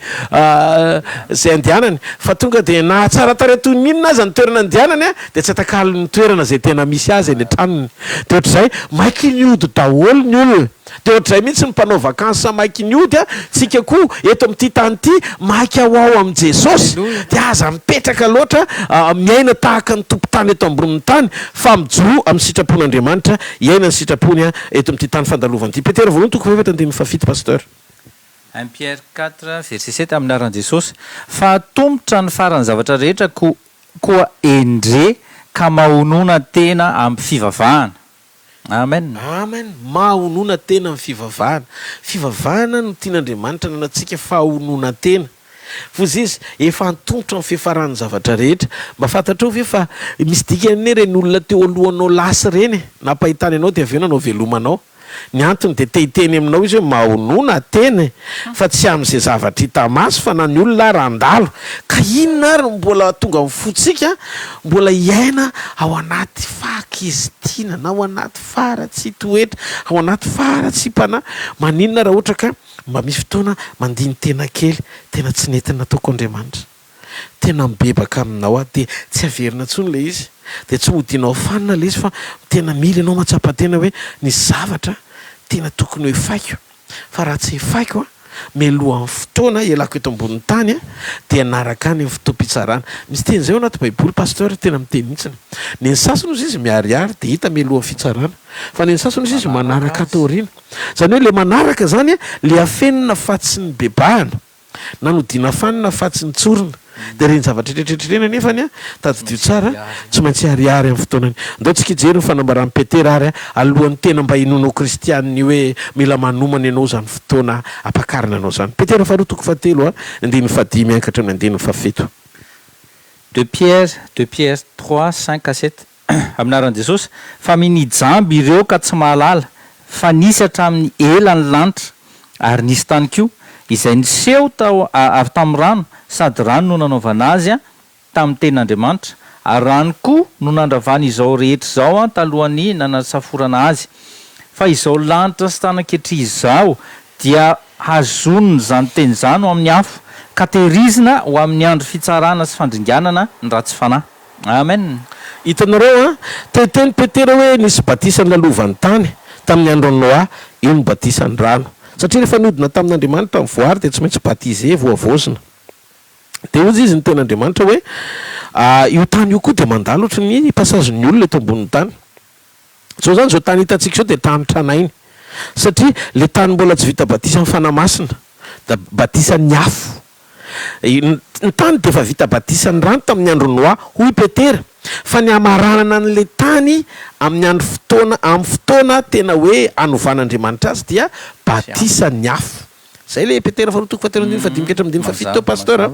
izay andehanany fa tonga dia na tsara tarehy toy ny inona aza ny toerana andehanany dia tsy atakalony ny toerana izay tena misy azy any an-tranony. Dia ohatr'izay maiky ny hody daholo ny olona. Dia ohatr'izay mihitsy ny mpanao vacances maiky ny hody tsika koa eto amin'ity tany ity maika ho ao amin'i Jesosy. Dia aza mipetraka loatra miaina tahaka ny tompon-tany eto ambonin'ny tany fa mijoroa amin'ny sitrapon'Andriamanitra hiaina ny sitrapony eto amin'ity tany fandalovana ity. Petera voalohany toko fahefatra andininy fahafito Pasteur.
Un Pierre quatre verset sept Amin'ny anaran'i Jesosy, fa atomotra ny faran'ny zavatra rehetra ko koa endre ka mahonona tena amin'ny fivavahana. Amen.
Amen. Mahonona tena amin'ny fivavahana. Fivavahana no tian'Andriamanitra ananantsika fahononan-tena. Foza izy, efa antomotra ny fiafaran'ny zavatra rehetra. Mba fantatrao ve fa misy dikany anie ireny olona teo alohanao lasa ireny e? Nampahitany anao dia avy eo nanao veloma anao. Ny antony dia te hiteny aminao izy hoe mahonona tena e! Fa tsy amin'izay zavatra hita maso fa na ny olona ary handalo. Ka inona ary no mbola tonga amin'ny fontsika mbola hiaina ao anaty fahakizitina na ao anaty faharatsian-toetra, ao anaty faharatsiam-panahy? Maninona raha ohatra ka Mba misy fotoana mandini-tena kely, tena tsy nety nataoko Andriamanitra. Tena mibebaka aminao aho, dia tsy averina intsony ilay izy, dia tsy hodianao fanina ilay izy fa tena mila ianao mahatsapa tena hoe nisy zavatra tena tokony ho efaiko, fa raha tsy efaiko an, mialohan'ny fotoana hialako eto ambonin'ny tany an, dia hanaraka any amin'ny fotoam-pitsarana. Misy teny izay ao anaty baiboly Pasteur, tena miteny mihitsy. Ny an'ny sasany hozy izy miharihary dia hita mialohan'ny fitsarana, fa ny an'ny sasany hozy izy manaraka ato aoriana. Zany hoe le manaraka zany le afenina fa tsy nibebahana, na nodiana fanina fa tsy nitsorina. De ireny zavatra rehetra ireny anefany an, tadidio tsara, tsy maintsy harihary amin'ny fotoanany. Andao tsika hijery ny fanambaran'i Petera ary alohan'ny tena mba hinoanao kristianina io hoe mila manomana ianao izany fotoana hampakarina anao izany. Petera faharoa toko fahatelo andininy fahadimy ka hatramin'ny andininy fahafito.
Deux Pierre, deux Pierre trois, cinq à sept. Amin'ny anaran'i Jesosy, fa minijamby ireo ka tsy mahalala, fa nisy hatramin'ny ela ny lanitra, ary nisy tany koa, izay niseho tao avy tamin'ny rano, sady rano no nanaovana azy tamin'ny tenin'Andriamanitra, ary rano koa no nandravany izao rehetra izao talohan'ny nanasaforana azy. Fa izao lanitra sy tany ankehitriny izao dia hazonina izany teny izany ho amin'ny afo, ka tehirizina ho amin'ny andro fitsarana sy fandringanana ny ratsy fanahy. Amen.
Hitanareo an? Te hiteny Petera hoe nisy batisa nolalovan'ny tany, tamin'ny andron'i Noa, io ny batisan'ny rano. Satria rehefa nihodina tamin'Andriamanitra ny voary dia tsy maintsy baptisé, voavaozina. Dia hozy izy niteny Andriamanitra hoe, io tany io koa dia mandalo ohatry ny passage-n'ny olona eto ambonin'ny tany. Zao zany zao tany hitantsika zao dia tany tranainy satria le tany mbola tsy vita batisan'ny fanahy masina da batisan'ny afo. Ny tany dia efa vita batisan'ny rano tamin'ny andron'i Noa hoy Petera fa ny hamaranana an'le tany amin'ny andro fotoana amin'ny fotoana tena hoe hanovan'Andriamanitra azy dia batisan'ny afo. Zay le Petera faharoa toko fahatelo andininy fahadimy ka hatramin'ny andininy fahafito teo Pasteur a.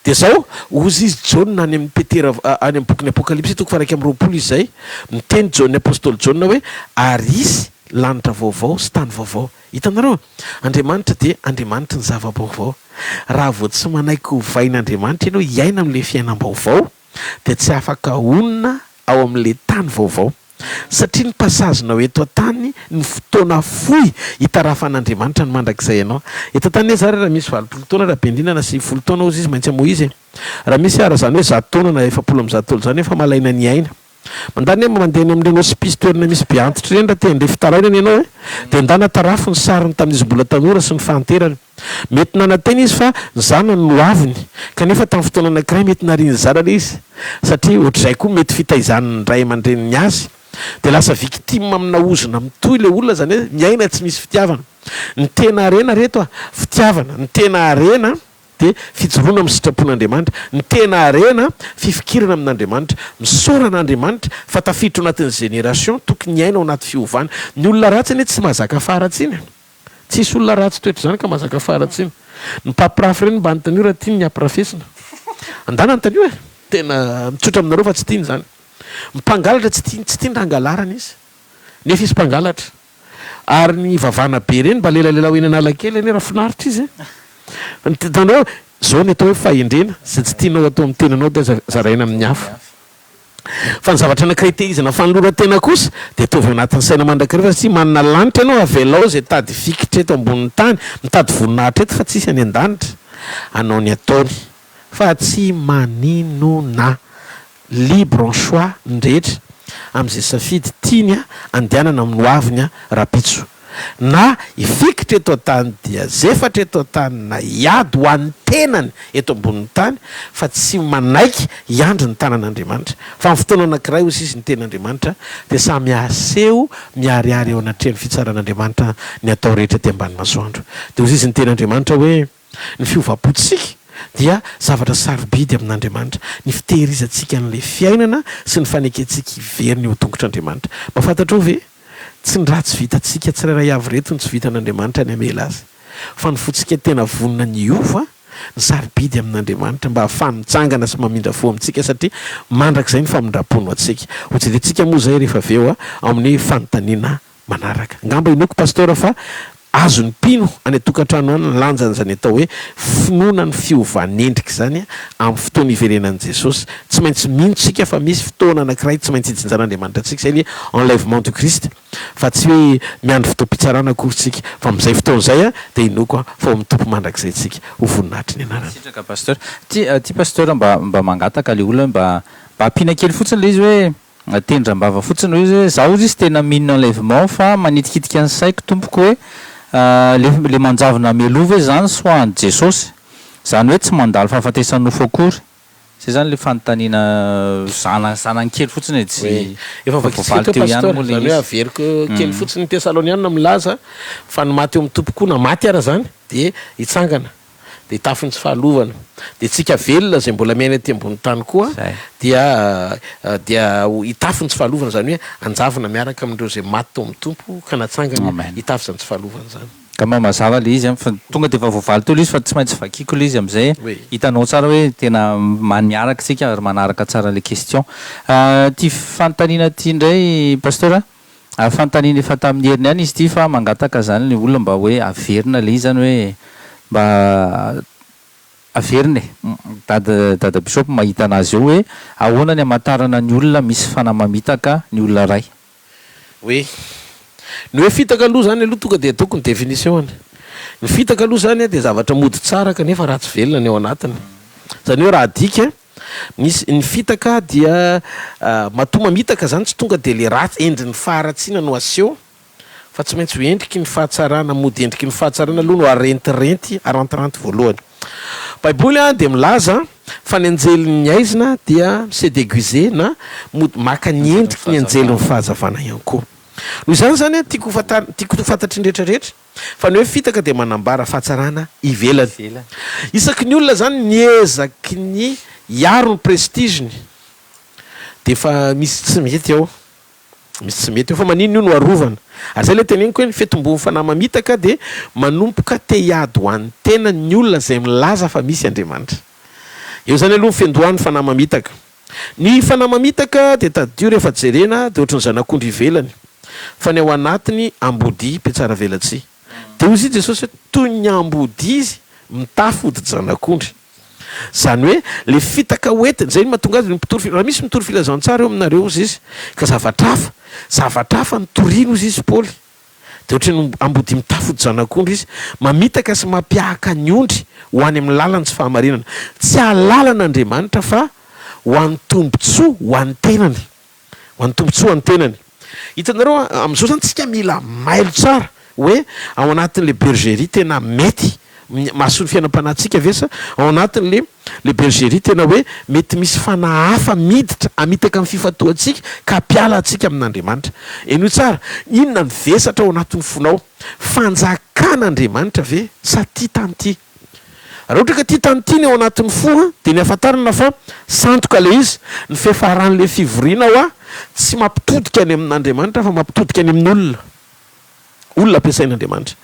Dia zao, hozy izy Jaona any amin'ny Petera any amin'ny bokin'ny Apokalypsy toko faha-21 izy zay, miteny Jaona apostoly Jaona hoe ary hisy lanitra vaovao sy tany vaovao. Hitanareo? Andriamanitra dia Andriamanitry ny zava-baovao. Raha vao tsy manaiky hovain'Andriamanitra ianao hiaina amin'ilay fiainam-baovao dia tsy afaka honina ao amin'ilay tany vaovao. Satria ny passage-nao eto an-tany ny fotoana fohy hitarafan'Andriamanitra ny mandrakizay anao. Eto an-tany anie zary raha misy 80 taona raha be indrindra na 90 taona hozy izy maintsy hamoy izy e. Raha misy ara zany hoe 100 taona na 140 taona zany efa malaina ny hiaina. Mandany anie mandeha any amin'ireny hospice toerana misy be antitra ireny raha te handre fitarainana ianao e. Dia ndana tarafo ny sariny tamin'izy mbola tanora sy ny fahanterany. Mety nanantena izy fa ny zanany no aviny, kanefa tamin'ny fotoana anankiray mety narian'ny zanany izy, satria ohatr'izay koa mety fitaizan'ny ray aman-dreniny azy. Dia lasa victime amina ozona mitohy ilay olona, izany hoe miaina tsy misy fitiavana. Ny tena harena ry reto a, fitiavana. Ny tena harena dia fijoroana amin'ny sitrapon'Andriamanitra. Ny tena harena, fifikirana amin'Andriamanitra. Misaora an'Andriamanitra fa tafiditra ao anatin'ny génération tokony hiaina ao anaty fiovana. Ny olona ratsy anie tsy mahazaka faharatsiana e. Tsisy olona ratsy toetra izany ka mahazaka faharatsiana. Ny mpampirafy ireny mba anontanio raha tiany ny hampirafesina. Andana anontanio e! Tena mitsotra aminareo fa tsy tiany izany. Ny mpangalatra tsy tiany, tsy tiany raha angalarana izy. Nefa izy mpangalatra. Ary ny vavana be ireny mba lelalelao eny Analakely anie raha finaritra izy e! Hitanareo, izao ny atao hoe fahendrena, izay tsy tianao atao amin'ny tenanao dia aza zaraina amin'ny hafa. Fa ny zavatra anankiray tehirizina fanoloran-tena kosa dia ataovy ao anatin'ny saina mandrakariva satria manana lanitra ianao, avelao izay tady fikitra eto ambonin'ny tany, mitady voninahitra eto fa tsisy any an-danitra hanao ny ataony fa tsy maninona, libre en choix ny rehetra amin'izay safidy tiany andehanana amin'ny hoaviny rahampitso. Na hifikitra eto an-tany dia zefatra eto an-tany na hiady ho an'ny tenany eto ambonin'ny tany fa tsy manaiky hiandry ny tanan'Andriamanitra. Fa amin'ny fotoana anankiray hoy sisa ny tenin'Andriamanitra dia samy haseho miharihary eo anatrehan'ny fitsaran'Andriamanitra ny atao rehetra ety ambany masoandro. Dia hoy sisa ny tenin'Andriamanitra hoe ny fiovam-pontsika dia zavatra sarobidy amin'Andriamanitra, ny fitehirizantsika an'ilay fiainana sy ny fanekentsika hiverina eo an-tongotr'Andriamanitra. Mba fantatrao ve? Tsy ny ratsy vitantsika tsirairay avy ireto no tsy vitan'Andriamanitra ny hamela azy, fa ny fontsika tena vonona ny hiova no sarobidy amin'Andriamanitra mba hahafahany mitsangana sy mamindra fo amintsika satria mandrakizay ny famindrampony ho antsika. Hojerentsika moa izay rehefa avy eo ao amin'ny fanontaniana manaraka. Angamba inoako Pasteur fa azon'ny mpino any an-tokantrano any ny lanjan'izany atao hoe finoana ny fiovan'endrika izany amin'ny fotoana hiverenan'i Jesosy. Tsy maintsy mino isika fa misy fotoana anankiray tsy maintsy hijinjan'Andriamanitra antsika, izay ny enlèvement du Christ, fa tsy hoe miandry fotoam-pitsarana akory isika, fa amin'izay fotoana izay dia inoako fa ao amin'ny Tompo mandrakizay isika, ho voninahitry ny anarany.
Sitraka Pasteur. Ty ty Pasteur mba mba mangataka le olona hoe mba mba ampiana kely fotsiny le izy hoe Tendram-bava fotsiny hoy izy hoe, zaho hozy izy tena mino enlèvement fa manitikitika ny saiko tompoko hoe le le manjavona mialoha ve zany soahan'i Jesosy? Zany hoe tsy mandalo fahafatesan'ny-nofo akory? Zay zany le fanontaniana zana zanany kely fotsiny e, tsy
Oui. Efa
efa
voakitika
voavaly
teo
teo ihany
Pasteur,
moa le
zany hoe
izy.
averiko kely fotsiny ny Tesaloniana milaza fa ny maty eo amin'ny Tompo koa na maty ara zany dia hitsangana. dia hitafy ny tsy fahalovana, dia tsika velona izay mbola miaina ety ambony tany koa dia dia hitafy ny tsy fahalovana, izany hoe hanjavona miaraka amin'ireo izay maty tao amin'ny Tompo ka natsangany hitafy izany tsy fahalovana izany.
Angamba mazava ilay izy an, fa tonga dia efa voavaly teo ilay izy fa tsy maintsy vakiako ilay izy amin'izay hitanao tsara hoe tena miaraka isika ary manaraka tsara ilay question. Ity fanontaniana ity indray Pasteur a, Ary fanontaniana efa tamin'ny heriny ihany izy ity fa mangataka zany le olona mba hoe averina le izy zany hoe mba averina e! Dada dada bishop mahita anazy eo hoe ahoana ny hamantarana ny olona misy fanahy mamitaka ny olona ray.
Oui. Ny hoe fitaka aloha zany aloha tonga dia ataoko ny définition-ny. Ny fitaka aloha zany dia zavatra mody tsara kanefa ratsy velona ny ao anatiny. Zany hoe raha adika Misy, ny fitaka dia matoa mamitaka zany tsy tonga dia le ratsy, endriny faharatsiana no aseho fa tsy maintsy ho endriky ny fahatsarana, mody endriky ny fahatsarana aloha no arentirenty, arantiranty voalohany. Baiboly dia milaza fa ny anjelin'ny haizina dia mi-se deguiser na mody maka ny endriky ny anjelin'ny fahazavana ihany koa. Noho izany zany tiako ho fantar-, tiako ho fantatry ny rehetra rehetra Fa ny hoe fitaka dia manambara fahatsarana ivelany. Isaky ny olona izany miezaky ny hiaro ny prestige-ny dia efa misy tsy mety ao. Misy tsy mety ao. Fa maninona io no arovana? Ary izay ilay teneniko hoe ny fetombon'ny fanahy mamitaka dia manomboka te hiady ho an'ny tenany ny olona izay milaza fa misy Andriamanitra. Eo izany aloha ny fiandohan'ny fanahy mamitaka. Ny fanahy mamitaka dia tadidio rehefa jerena dia ohatry ny zanak'ondry ivelany fa ny ao anatiny ambodia mpihatsaravelatsihy. Dia hoy Jesosy hoe toy ny ambodia izy mitafy hodi-janak'ondry. Izany hoe le fitaka hoentiny, izay no mahatonga azy mpitory, raha misy mitory filazantsara eo aminareo hozy izy ka zavatra hafa, zavatra hafa no toriny hozy izy Paoly. Dia ohatry ny ambodia mitafy hodi-janak'ondry izy, mamitaka sy mampiahaka ny ondry ho any amin'ny lalan'ny tsy fahamarinana. Tsy hahalala an'Andriamanitra fa ho an'ny tombontsoa ho an'ny tenany. Ho an'ny tombontsoa ho an'ny tenany. Hitanareo, amin'izao izany tsika mila mailo tsara hoe ao anatin'ilay bergerie tena mety mahasoa ny fiainam-panahintsika ve sa ao anatin'ilay Le bergerie tena hoe mety misy fanahy hafa miditra hamitaka ny fifantohantsika ka hampiala antsika amin'Andriamanitra. Henoy tsara, inona ny vesatra ao anatin'ny fonao? Fanjakan'Andriamanitra ve sa tia tany ity? Raha ohatra ka tia tany ity ny ao anatin'ny fo dia ny ahafantarana fa sandoka ilay izy, ny fiafaran'ilay fivoriana hoa tsy mampitodika any amin'Andriamanitra fa mampitodika any amin'ny olona. Olona ampiasain'Andriamanitra.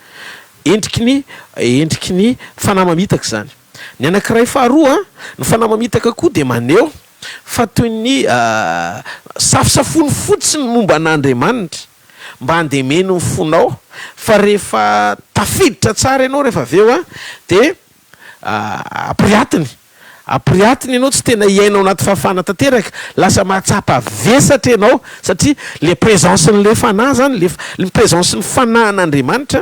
Endriky ny endriky ny fanahy mamitaka izany. Ny anankiray faharoa, ny fanahy mamitaka koa dia maneho fa toy ny safosafoiny fotsiny momba an'Andriamanitra mba handemeny ny fonao fa rehefa tafiditra tsara ianao rehefa avy eo dia ampiriatiny, ampiriatiny ianao tsy tena hiaina ao anaty fahafahana tanteraka, lasa mahatsapa vesatra ianao satria le présence-n'le fanahy zany, le le présence-n'ny fanahin'Andriamanitra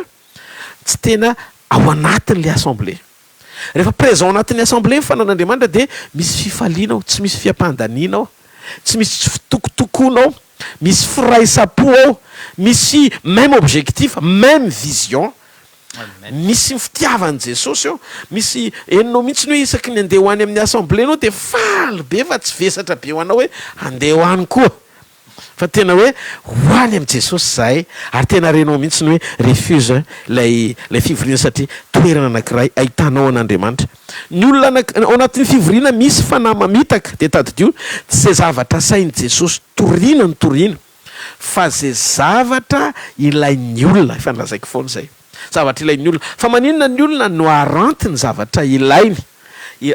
tsy tena ao anatin'le assemblée. Rehefa présent ao anatin'ny assemblée ny fanahin'Andriamanitra dia misy fifaliana ao, tsy misy fiampandaniana ao, tsy misy tsy fitokotokoana ao, misy firaisam-po ao, misy même objectif, même vision. Misy ny fitiavan'i Jesosy eo, misy henonao mihitsy ny hoe isaky ny handeha ho any amin'ny assemblée ianao dia faly be fa tsy vesatra be ho anao hoe handeha ho any koa fa tena hoe ho any amin'i Jesosy izahay ary tena renao mihitsy ny hoe refuge ilay ilay fivoriana satria toerana anankiray ahitanao an'Andriamanitra. Ny olona anak ao anatin'ny fivoriana misy fanahy mamitaka dia tadidio tsy izay zavatra asain'i Jesosy toriana no toriana. Fa ze zavatra ilain'ny olona, efa nolazaiko foana izay, zavatra ilain'ny olona, fa maninona ny olona no aranty ny zavatra ilainy,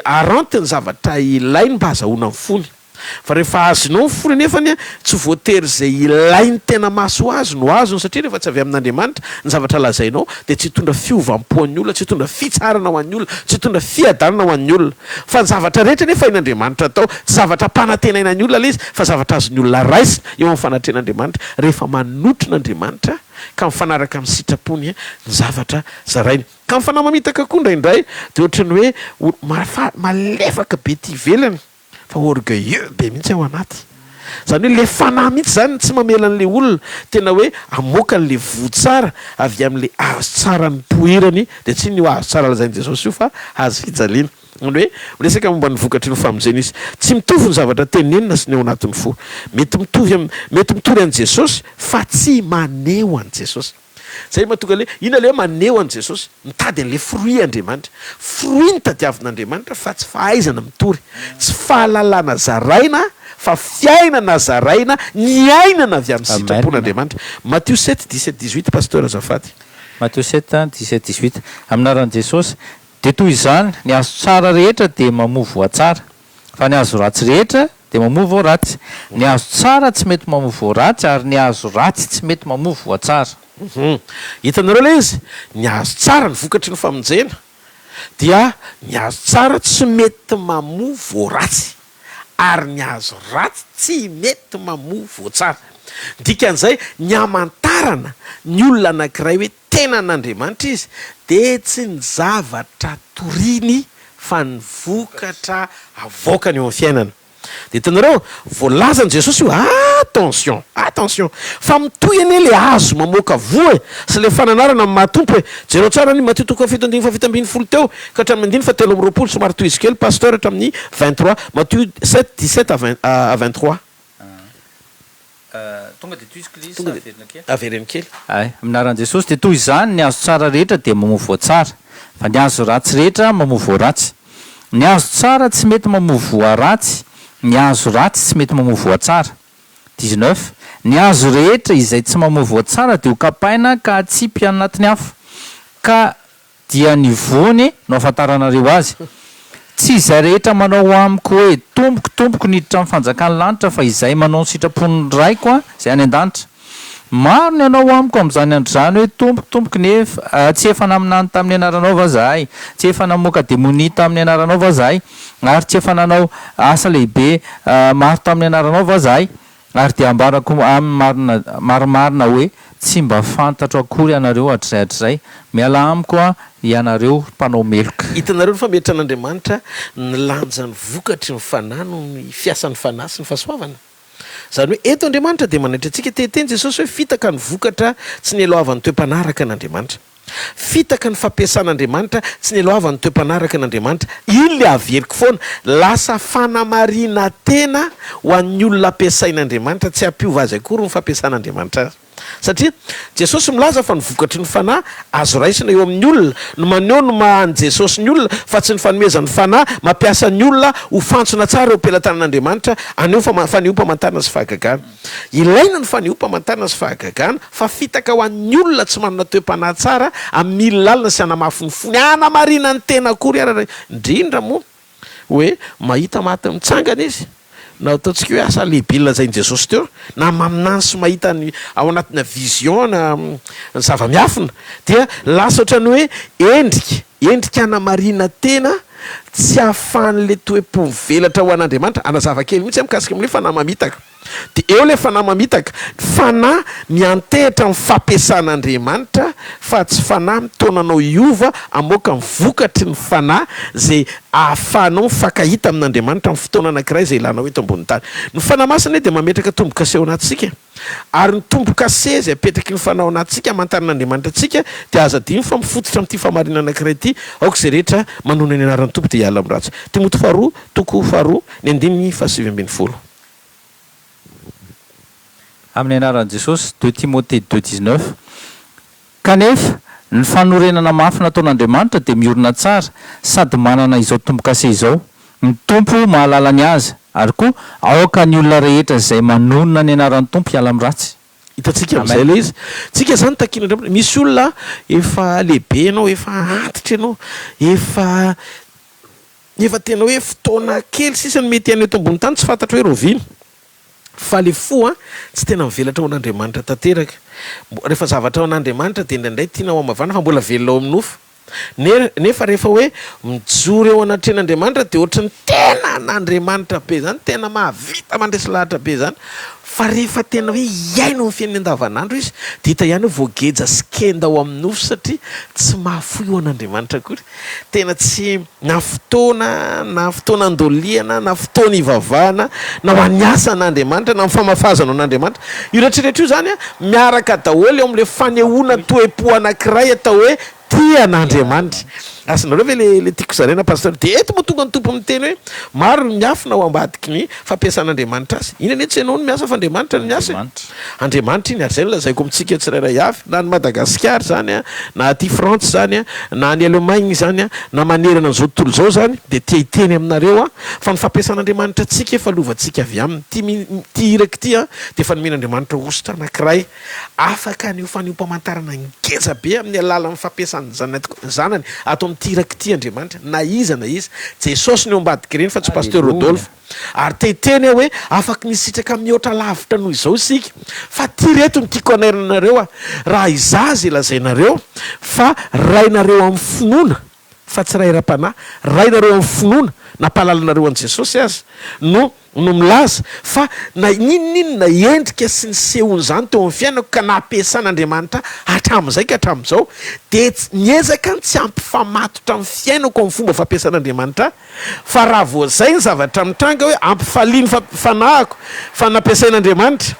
aranty ny zavatra ilainy mba hazahoana ny fony, fa rehefa azonao ny fony anefany tsy voatery ze ilainy tena maso azy no azony satria rehefa tsy avy amin'Andriamanitra ny zavatra lazainao dia tsy hitondra fiovam-po an'ny olona, tsy hitondra fitsarana ho an'ny olona, tsy hitondra fiadanana ho an'ny olona. Fa ny zavatra rehetra anefa hain'Andriamanitra atao. Tsy zavatra ampanantenaina ny olona ilay izy, fa zavatra azon'ny olona raisina eo amin'ny fanatrehan'Andriamanitra, rehefa manotrona Andriamanitra ka mifanaraka amin'ny sitrapony ny zavatra zarainy. Ka ny fanahy mamitaka koa indraindray dia ohatran'ny hoe malefaka be ety ivelany. Fa orgueilleux be mihitsy ao anaty. Izany hoe le fanahy mihitsy izany tsy mamela an'le olona tena hoe hamoaka an'le voa tsara avy amin'le hazo tsara nipoirany, dia tsy inona io hazo tsara lazain'i Jesosy io fa hazo fijaliana. Izany hoe miresaka momba ny vokatry ny famonjena izy. Tsy mitovy ny zavatra tenenina sy ny ao anatin'ny fo. Mety mitovy am, mety mitory an'i Jesosy fa tsy maneho an'i Jesosy. Zay mahatonga le, inona le hoe maneho an'i Jesosy? Mitady an'le fruit Andriamanitra. Fruit no tadiavin'Andriamanitra fa tsy fahaizana mitory. Tsy fahalalana zaraina fa fiainana zaraina niainana avy amin'ny sitrapon'Andriamanitra. Matio sept, dix-sept, dix-huit Pasteur azafady.
Matio sept, dix-sept, dix-huit Amin'ny anaran'i Jesosy, dia toy izany, ny hazo tsara rehetra dia mamoa voa tsara, Fa ny hazo ratsy rehetra dia mamoa voa ratsy. Ny hazo tsara tsy mety mamoa voa ratsy, ary ny hazo ratsy tsy mety mamoa voa tsara.
Hum. Hitanareo ilay izy? Ny hazo tsara, ny vokatry ny famonjena, dia ny hazo tsara tsy mety mamoa voa ratsy, ary ny hazo ratsy tsy mety mamoa voa tsara. Ny dikan'izay, ny hamantarana ny olona anankiray hoe Tena an'Andriamanitra izy dia tsy ny zavatra toriny fa ny vokatra avoakany eo amin'ny fiainana. Dia hitanareo, voalazan'i Jesosy io, attention, attention, fa mitohy anie ilay hazo mamoaka voa e, sy ilay fananarana amin'ny maha Tompo e. Jereo tsara ny Matio toko fahafito andininy faha-17 teo ka hatramin'ny andininy faha-23, somary tohizo kely Pasteur hatramin'ny 23, Matio sept, 17 à 20 à 23.
Tonga dia tohiziko ilay izy sa averina kely?
Avereno kely.
Ay, amin'ny anaran'i Jesosy dia toy izany ny hazo tsara rehetra dia mamoa voa tsara, fa ny hazo ratsy rehetra mamoa voa ratsy. Ny hazo tsara tsy mety mamoa voa ratsy, ny hazo ratsy tsy mety mamoa voa tsara. Dix-neuf, Ny hazo rehetra izay tsy mamoa voa tsara dia hokapaina ka hatsipy anatin'ny afo. Ka Dia ny voany no ahafantaranareo azy. Tsy izay rehetra manao amiko hoe, Tompoko, Tompoko, no hiditra amin'ny fanjakan'ny lanitra, fa izay manao ny sitrapon'ny Raiko izay any an-danitra. Maro ny hanao amiko amin'izany andro izany hoe, Tompoko, Tompoko, nefa tsy efa naminany tamin'ny anaranao va izahay? Tsy efa namoaka demonia tamin'ny anaranao va izahay? Ary tsy efa nanao asa lehibe maro tamin'ny anaranao va izahay? Ary dia ambarako aminy marina marimarina hoe, Tsy mba fantatro akory ianareo hatrizay hatrizay. Mialà amiko ianareo ry mpanao meloka.
Hitanareo ny fametran'Andriamanitra ny lanjan'ny vokatry ny Fanahy noho ny fiasan'ny Fanahy sy ny fahasoavana. Izany hoe eto Andriamanitra dia manaitra antsika te hiteny Jesosy hoe fitaka ny vokatra tsy nialohavan'ny toe-panaraka an'Andriamanitra. Fitaka ny fampiasan'Andriamanitra tsy nialohavan'ny toe-panaraka an'Andriamanitra. Iny le averiko foana, lasa fanamarinan-tena ho an'ny olona ampiasain'Andriamanitra, tsy hampiova azy akory ny fampiasan'Andriamanitra azy. Satria Jesosy milaza fa ny vokatry ny Fanahy azo raisina eo amin'ny olona no maneho ny maha an'i Jesosy ny olona fa tsy ny fanomezan'ny Fanahy mampiasa ny olona ho fantsona tsara eo am-pelatanan'Andriamanitra haneho fanehoam-pamantarana sy fahagagana. Ilaina ny fanehoam-pamantarana sy fahagagana fa fitaka ho an'ny olona tsy manana toe-panahy tsara hamily lalina sy hanamafy ny fony hanamarina ny tena akory ara indrindra moa hoe mahita maty mitsangana izy, na ataontsika hoe asa lehibe lazain'i Jesosy teo, na maminany sy mahita ny ao anatina vision na ny zava-miafina, dia lasa ohatran'ny hoe endrika, endrika hanamarina tena tsy ahafahan'ilay toe-po mivelatra ho an'Andriamanitra. Hanazava kely mihitsy aho mikasika amin'ilay fanahy mamitaka. Dia eo ilay fanahy mamitaka. Fanahy miantehitra amin'ny fampiasan'Andriamanitra fa tsy fanahy mitaona anao hiova hamoaka ny vokatry ny fanahy izay ahafahanao mifankahita amin'Andriamanitra amin'ny fotoana anankiray izay ilanao eto ambonin'ny tany. Ny Fanahy Masina anie dia mametraka tombo-kase ao anatintsika. Ary ny tombo-kase izay apetraky ny Fanahy ao anatintsika hamantaran'Andriamanitra antsika dia aza adino fa mifototra amin'ity fahamarinana anankiray ity, Aoka izay rehetra manonona ny anaran'ny Tompo dia hiala amin'ny ratsy. Timoty faharoa, toko faharoa, ny andininy fahasivy ambin'ny folo.
Amin'ny anaran'i Jesosy, deux Timothée deux dix-neuf. Kanefa, ny fanorenana mafy nataon'Andriamanitra dia miorina tsara sady manana izao tombo-kase izao, Ny Tompo mahalala ny azy, ary koa, aoka ny olona rehetra izay manonona ny anaran'ny Tompo hiala amin'ny ratsy.
Hitantsika amin'izay
Amen.
ilay izy. Tsika izany takian'Andriamanitra. Misy olona efa lehibe ianao, efa antitra ianao, efa efa tena hoe fotoana kely sisa no mety hiaina eto ambony tany, tsy fantatro hoe rahoviana. Fa le fo an, tsy tena mivelatra ho an'Andriamanitra tanteraka. Rehefa zavatra ho an'Andriamanitra dia indraindray tiana ho hamavana fa mbola velona ao amin'ny nofo. Ne, nefa rehefa hoe mijoro eo anatrehan'Andriamanitra dia ohatry ny tena an'Andriamanitra be izany, tena mahavita mandresy lahatra be izany. Fa rehefa tena hoe hiaina ao amin'ny fiainany andavanandro izy dia hita ihany hoe voageja sy kenda ao amin'ny nofo satria tsy mahafoy ho an'Andriamanitra akory. Tena tsy na fotoana na fotoana andoliana na fotoana ivavahana na ho an'ny asan'Andriamanitra na ny famafazana an'Andriamanitra. Io rehetra rehetra io izany miaraka daholo eo amin'ilay fanehoana toe-po anankiray atao hoe tia an'Andriamanitra. Azonareo ve le le tiako zaraina Pasteur? Dia eto moa tonga ny Tompo miteny hoe maro ny miafina ao ambadiky ny fampiasan'Andriamanitra azy. Iny anie tsy ianao no miasa fa Andriamanitra no miasa e. Andriamanitra iny ary izay no lazaiko amintsika tsirairay avy, na any Madagasikara izany an, na aty Frantsa izany an, na any Allemagne izany an, na manerana an'izao tontolo izao izany, dia te hiteny aminareo aho fa ny fampiasan'Andriamanitra antsika efa lovantsika avy aminy. Ity ity iraka ity an, dia efa nomen'Andriamanitra hosotra anankiray afaka haneho fanehoam-pamantarana ngeza be amin'ny alalan'ny fampiasany ny zanany ato amin'ity iraka ity Andriamanitra, na iza na iza. Jesosy no eo ambadik'ireny fa tsy Pasteur Rodolphe. Ary te hiteny aho hoe afaky ny hisitraka mihoatra lavitra noho izao isika. Fa ty reto no tiako hanairana anareo a! Raha izaho izay lazainareo fa rainareo amin'ny finoana, fa tsy ray ara-panahy, rainareo amin'ny finoana, nampahalala anareo an'i Jesosy aza, no no milaza fa na n'inon'inona endrika sy nisehon'izany teo amin'ny fiainako ka nampiasan'Andriamanitra ahy hatramin'izay ka hatramin'izao, dia niezaka ny tsy hampifamatotra ny fiainako amin'ny fomba fampiasan'Andriamanitra ahy. Fa raha vao zay ny zavatra mitranga hoe ampifalia ny fanahiko fa nampiasain'Andriamanitra.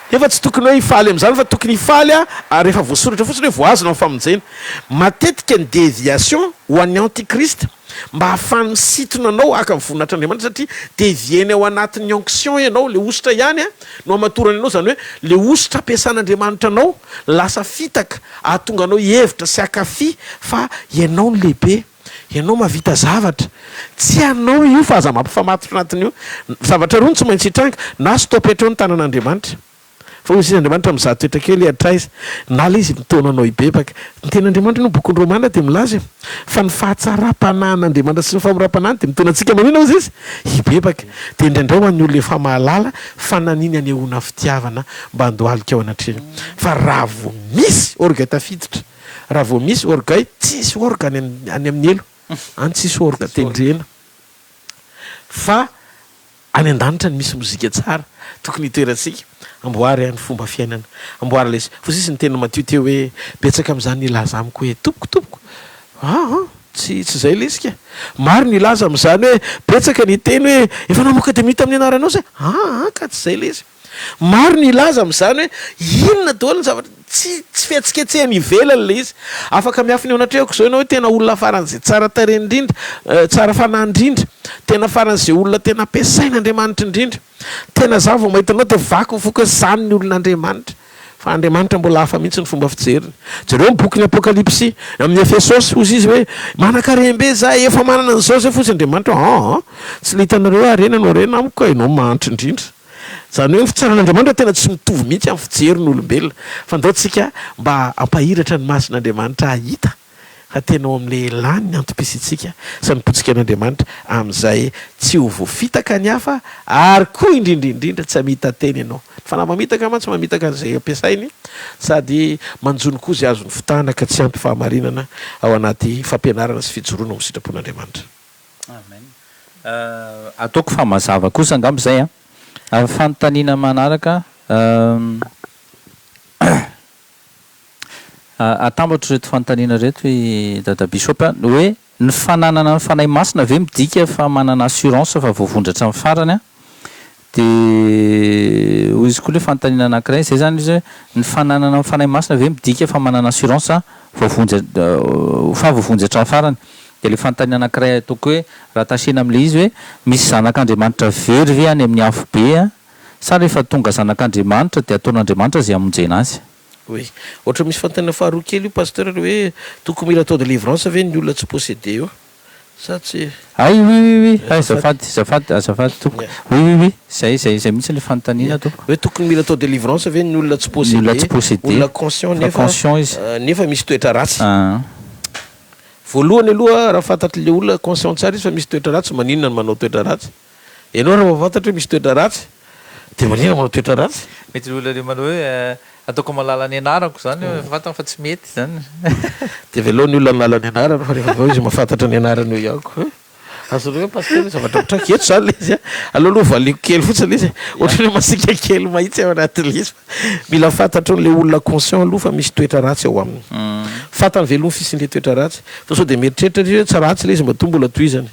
Nefa tsy tokony hoe hifaly amin'izany fa tokony hifaly ary rehefa voasoratra fotsiny hoe voahazona ny famonjena. Matetika ny déviation ho an'ny antichrist mba hahafahany misintona anao haka ny voninahitr'Andriamanitra satria dévier-ny ao anatin'ny onction ianao, le hosotra ihany no hamatorany anao izany hoe le hosotra ampiasan'Andriamanitra anao lasa fitaka ahatonga anao hihevitra sy hankafy fa ianao no lehibe. Ianao mahavita zavatra. Tsy anao io fa aza mampifamatotra anatin'io. Zavatra roa no tsy maintsy hitranga, na stop hatreo ny tanan'Andriamanitra. Fa hoy izy Andriamanitra mizaha toetra kely hatraiza. Na ilay izy mitaona anao hibebaka. Ny tenin'Andriamanitra aloha ny bokin'ny Romana dia milaza e, fa ny fahatsaram-panahin'Andriamanitra sy ny famoram-panahiny dia mitaona antsika manina hozy izy? Hibebaka. Dia indraindray ho an'ny olona efa mahalala fa naniny hanehoana fitiavana mba handohalika ao anatrehany. Fa raha vao misy orgueil tafiditra. Raha vao misy orgueil, tsisy orgue any any amin'ny helo, any tsisy orgue tendrena. Fa any an-danitra no misy mozika tsara, tokony hitoerantsika. Amboary ny fomba fiainana, amboary ilay izy. Fa hoy izy ny tenin'i Matio teo hoe, betsaka amin'izany ny hilaza amiko hoe, Tompoko, tompoko, aa, tsy tsy izay ilay izy ka. Maro ny hilaza amin'izany hoe, betsaka ny hiteny hoe, efa namoaka demonia tamin'ny anaranao izahay. Aa, ka tsy izay ilay izy. Maro ny hilaza amin'izany hoe inona daholo ny zavatra, tsy tsy fihetsiketsehana ivelany ilay izy. Afaka miafina eo anatrehako izao ianao hoe tena olona faran'izay tsara tarehy indrindra, tsara fanahy indrindra, tena faran'izay olona tena ampiasain'Andriamanitra indrindra. Tena izaho vao mahita anao dia vaky ny foko hoe izany ny olon'Andriamanitra. Fa Andriamanitra mbola hafa mihitsy ny fomba fijeriny. Jereo ny bokin'ny Apokalypsy, amin'ny Efesosy, hozy izy hoe, Manan-karem-be izahay, efa manana an'izao izay, fa hozy Andriamanitra hoe, Aa, tsy ilay hitanareo hoe harena no harena amiko ka ianao mahantra indrindra. Izany hoe ny fitsaran'Andriamanitra tena tsy mitovy mihitsy amin'ny fijerin'ny olombelona. Fa ndao tsika mba hampahiratra ny mason'Andriamanitra hahita fa tena ao amin'ilay elany ny antom-pisiantsika sy hanompoantsika an'Andriamanitra amin'izay tsy ho voafitaka ny hafa ary koa indrindra indrindra tsy hamita-tena ianao. Ny fanahy mamitaka mantsy mamitaka an'izay ampiasainy sady manjono koa izay azony fitahana ka tsy ampy fahamarinana ao anaty fampianarana sy fijoroana ao amin'ny sitrapon'Andriamanitra.
Amen. Ataoko fa mazava kosa angamba izay an. Fanontaniana manaraka. Atambatro ireto fanontaniana ireto i Dada Bishop a, ny hoe ny fananana ny Fanahy Masina ve midika fa manana assurance fa voavonjy hatramin'ny farany a? Dia hoy izy koa ilay fanontaniana anankiray, izay izany izy hoe ny fananana ny Fanahy Masina ve midika fa manana assurance voavonjy fa voavonjy hatramin'ny farany? Dia ilay fanontaniana anankiray ataoko hoe rattachena amin'ilay izy hoe misy zanak'Andriamanitra very ve any amin'ny afobe a? Sa rehefa tonga zanak'Andriamanitra dia ataon'Andriamanitra izay hamonjena azy?
Oui. Ohatra misy fanontaniana faharoa kely io Pasteur le hoe tokony mila atao delivrance ve ny olona tsy possédé io? Sa tsy.
Hay oui oui oui hay azafady azafady azafady tompoko oui oui oui zay zay zay mihitsy le fanontaniana tompoko.
Hoe tokony mila atao delivrance ve ny olona tsy
Ny olona tsy
possédé,
possédé
olona conscient
fa
nefa
conscient izy.
nefa misy toetra ratsy.
Aa.
Voalohany aloha raha fantatr'le olona conscient tsara izy fa misy toetra ratsy maninona no manao toetra ratsy? Ianao raha mahafantatra hoe misy toetra ratsy dia maninona manao toetra ratsy?
Mety le olona le manao hoe ataoko mahalala ny anarako zany efa fantany fa tsy mety zany.
Dia avelao ny olona mahalala ny anarany fa rehefa avy eo izy mahafantatra ny anarany eo ihany koa. Azonareo ve Pasitera ny zavatra mitranga eto izany ilay izy a? Aleo aloha valiako kely fotsiny ilay izy e. Ohatran'ny hoe masiaka kely mahitsy ao anatin'ilay izy fa mila fantatrin'ilay olona conscient aloha fa misy toetra ratsy ao aminy. Fantany ve aloha ny fisian'ilay toetra ratsy? Fa sao dia mieritreritra izy hoe tsy ratsy ilay izy matoa mbola tohizany.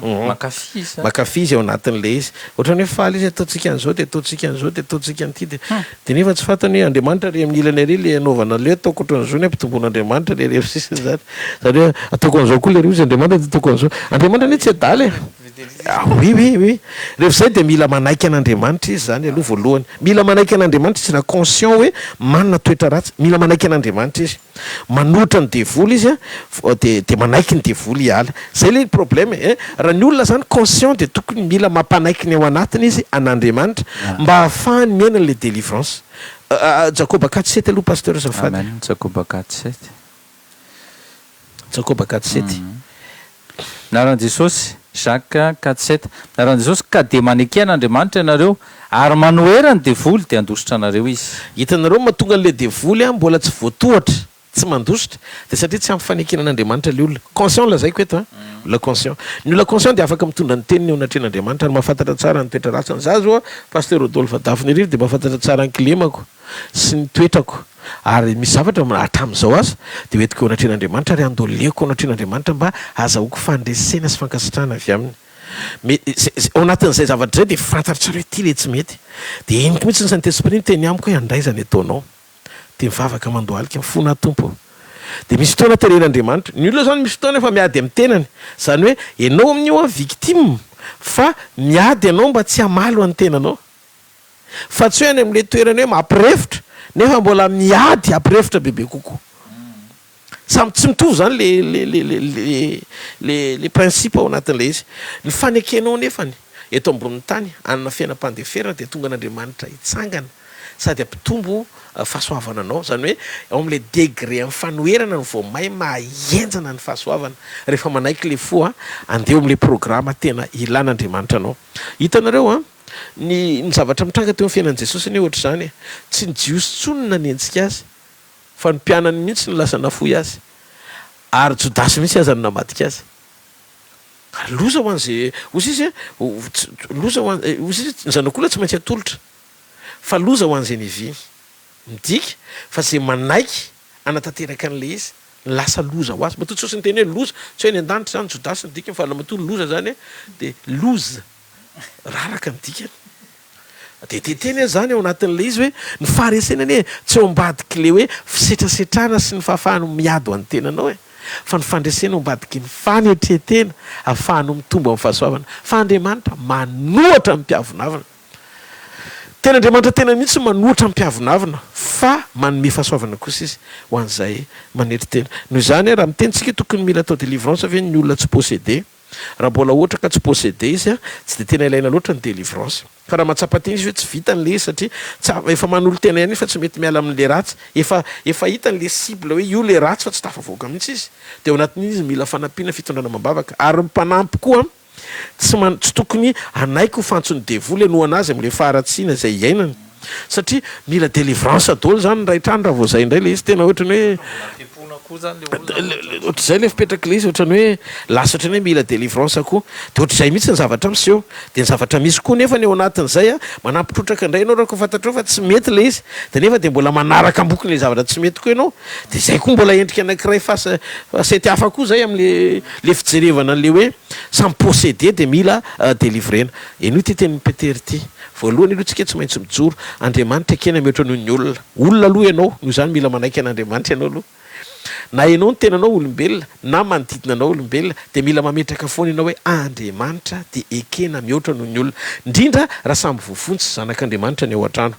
Mankafy izy zany.
Mankafy izy ao anatin'ilay izy. Ohatran'ny hoe faly izy ataontsika an'izao dia ataontsika an'izao dia ataontsika an'ity dia dia nefa tsy fantany hoe Andriamanitra ary amin'ny ilany ary ilay anaovana an'ilay hoe ataoko ohatran'izao ny ampitomboan'Andriamanitra ilay revy sisa izany. Izany hoe ataoko an'izao koa ilay ry ozy Andriamanitra dia ataoko an'izao. Andriamanitra anie tsy adala e. Ah oui oui oui. Rehefa izay dia mila manaiky an'Andriamanitra izy izany aloha voalohany. Mila manaiky an'Andriamanitra izy raha conscient hoe manana toetra ratsy. Mila manaiky an'Andriamanitra izy. Manohitra ny devoly izy a, dia dia manaiky ny devoly hiala. Zay le problème e. Raha ny olona zany conscient dia tokony mila mampanaiky ny ao anatiny izy an'Andriamanitra mba ahafahany miaina an'le délivrance. Jakoba quatre sept aloha pasteur azafady.
Amen, Jakoba quatre sept.
Jakoba quatre sept.
Anaran'i Jesosy, Jacques quatre sept. Anaran'i Jesosy, ka dia maneke an'Andriamanitra ianareo, ary manohera ny devoly, dia handositra anareo izy.
Hitanareo ny mahatonga an'ilay devoly an mbola tsy voatohatra, tsy mandositra, dia satria tsy ampy fanekena an'Andriamanitra ilay olona. Conscient no lazaiko eto an, olona conscient. Ny olona conscient dia afaka mitondra ny teniny eo anatrehan'Andriamanitra ary mahafantatra tsara ny toetra ratsiny. Za zao an, Pasteur Rodolphe Dafinirivo dia mahafantatra tsara ny kilemako sy ny toetrako. Ary misy zavatra hatramin'izao aza dia hoentiko eo anatrehan'Andriamanitra ary handoleko eo anatrehan'Andriamanitra mba hahazahoako fandresena sy fankasitrahana avy aminy. Me, ao anatin'izay zavatra izay dia fantatro tsara hoe ity ilay tsy mety. Dia henoko mihitsy ny Saint Esprit miteny amiko hoe andraiza ny ataonao. Dia mivavaka mandohalika, mifona aho Tompo ô. Dia misy fotoana teren'Andriamanitra. Ny olona izany misy fotoana efa miady amin'ny tenany. Izany hoe ianao amin'io an victime fa miady ianao mba tsy hamaly ho an'ny tenanao. Fa tsy hoe any amin'ilay toerana hoe mampirefotra nefa mbola miady hampirefotra bebe kokoa. Samy tsy mitovy izany le le le le le le le principe ao anatin'ilay izy. Ny fanekenao nefany eto ambonin'ny tany hanana fiainam-pandeferana dia tonga an'Andriamanitra hitsangana sady hampitombo fahasoavana anao. Izany hoe ao amin'ilay degré amin'ny fanoherana no vao may mahahenjana ny fahasoavana rehefa manaiky ilay fo handeha eo amin'ilay programa tena ilan'Andriamanitra anao. Hitanareo an! Ny ny zavatra mitranga teo amin'ny fiainan'i Jesosy anie ohatr'izany e. Tsy ny Jiosy intsony no nanenjika azy, fa ny mpianany mihitsy no lasa nafoy azy. Ary Jodasy mihitsy aza no namadika azy. Ary loza ho an'izay, hoy izy, loza ho an, hoy izy, ny zanak'olona tsy maintsy atolotra, fa loza ho an'izay niviany. Midika fa izay manaiky hanatanteraka an'ilay izy, lasa loza ho azy. Matoa Jesosy niteny hoe loza, tsy hoe any an-danitra izany Jodasy no dikany, fa matoa loza izany dia loza. Raraka ny dikany. Dia te hiteny aho izany ao anatin'ilay izy hoe ny faharesena anie tsy ao ambadik'ilay hoe fisetrasetrana sy ny fahafahanao miady ho an'ny tenanao e! Fa ny fandresena ao ambadiky ny fanetren-tena ahafahanao mitombo amin'ny fahasoavana. Fa Andriamanitra manohatra ny mpiavonavona. Tena Andriamanitra tena mihitsy manohitra ny mpiavonavona fa manome fahasoavana kosa Izy ho an'izay manetry tena. Noho izany raha miteny tsika tokony mila atao délivrance ve ny olona tsy possédé? Raha mbola ohatra ka tsy possédé izy tsy dia tena ilaina loatra ny délivrance. Fa raha mahatsapa tena izy hoe tsy vitany le izy satria tsy efa manolo-tena ihany izy fa tsy mety miala amin'le ratsy, efa efa hitany le cible hoe io le ratsy fa tsy tafavoaka mihitsy izy dia ao anatin'iny izy mila fanampiana fitondrana amam-bavaka ary ny mpanampy koa Tsy man, tsy tokony hanaiky ho fantson'ny devoly hanohana azy amin'ilay faharatsiana izay iainany. Satria mila délivrance daholo izany ny ray trano raha vao izay indray ilay izy. Tena ohatran'ny hoe, ohatr'izay ilay fipetrak'ilay izy, ohatran'ny hoe lasa ohatran'ny hoe mila délivrance koa. Dia ohatr'izay mihitsy ny zavatra miseho. Dia ny zavatra misy koa nefany ao anatin'izay an, manampy trotraka indray ianao raha koa fantatrao fa tsy mety ilay izy. Dia nefa dia mbola manaraka ambokony ilay zavatra tsy mety koa ianao. Dia izay koa mbola endrika anankiray face, facette hafa koa izay amin'ilay ilay fijerevana an'ilay hoe samy possédé dia mila delivrena. Henoy ity tenin'i Petera ity. Voalohany aloha tsika tsy maintsy mijoro. Andriamanitra ekena mihoatra noho ny olona. Olona aloha ianao, noho izany mila manaiky an'Andriamanitra ianao aloha. Na ianao ny tenanao olombelona na manodidina anao olombelona dia mila mametraka foana ianao hoe Andriamanitra dia ekena mihoatra noho ny olona. Indrindra raha samy voafonja sy zanak'Andriamanitra ny ao an-trano.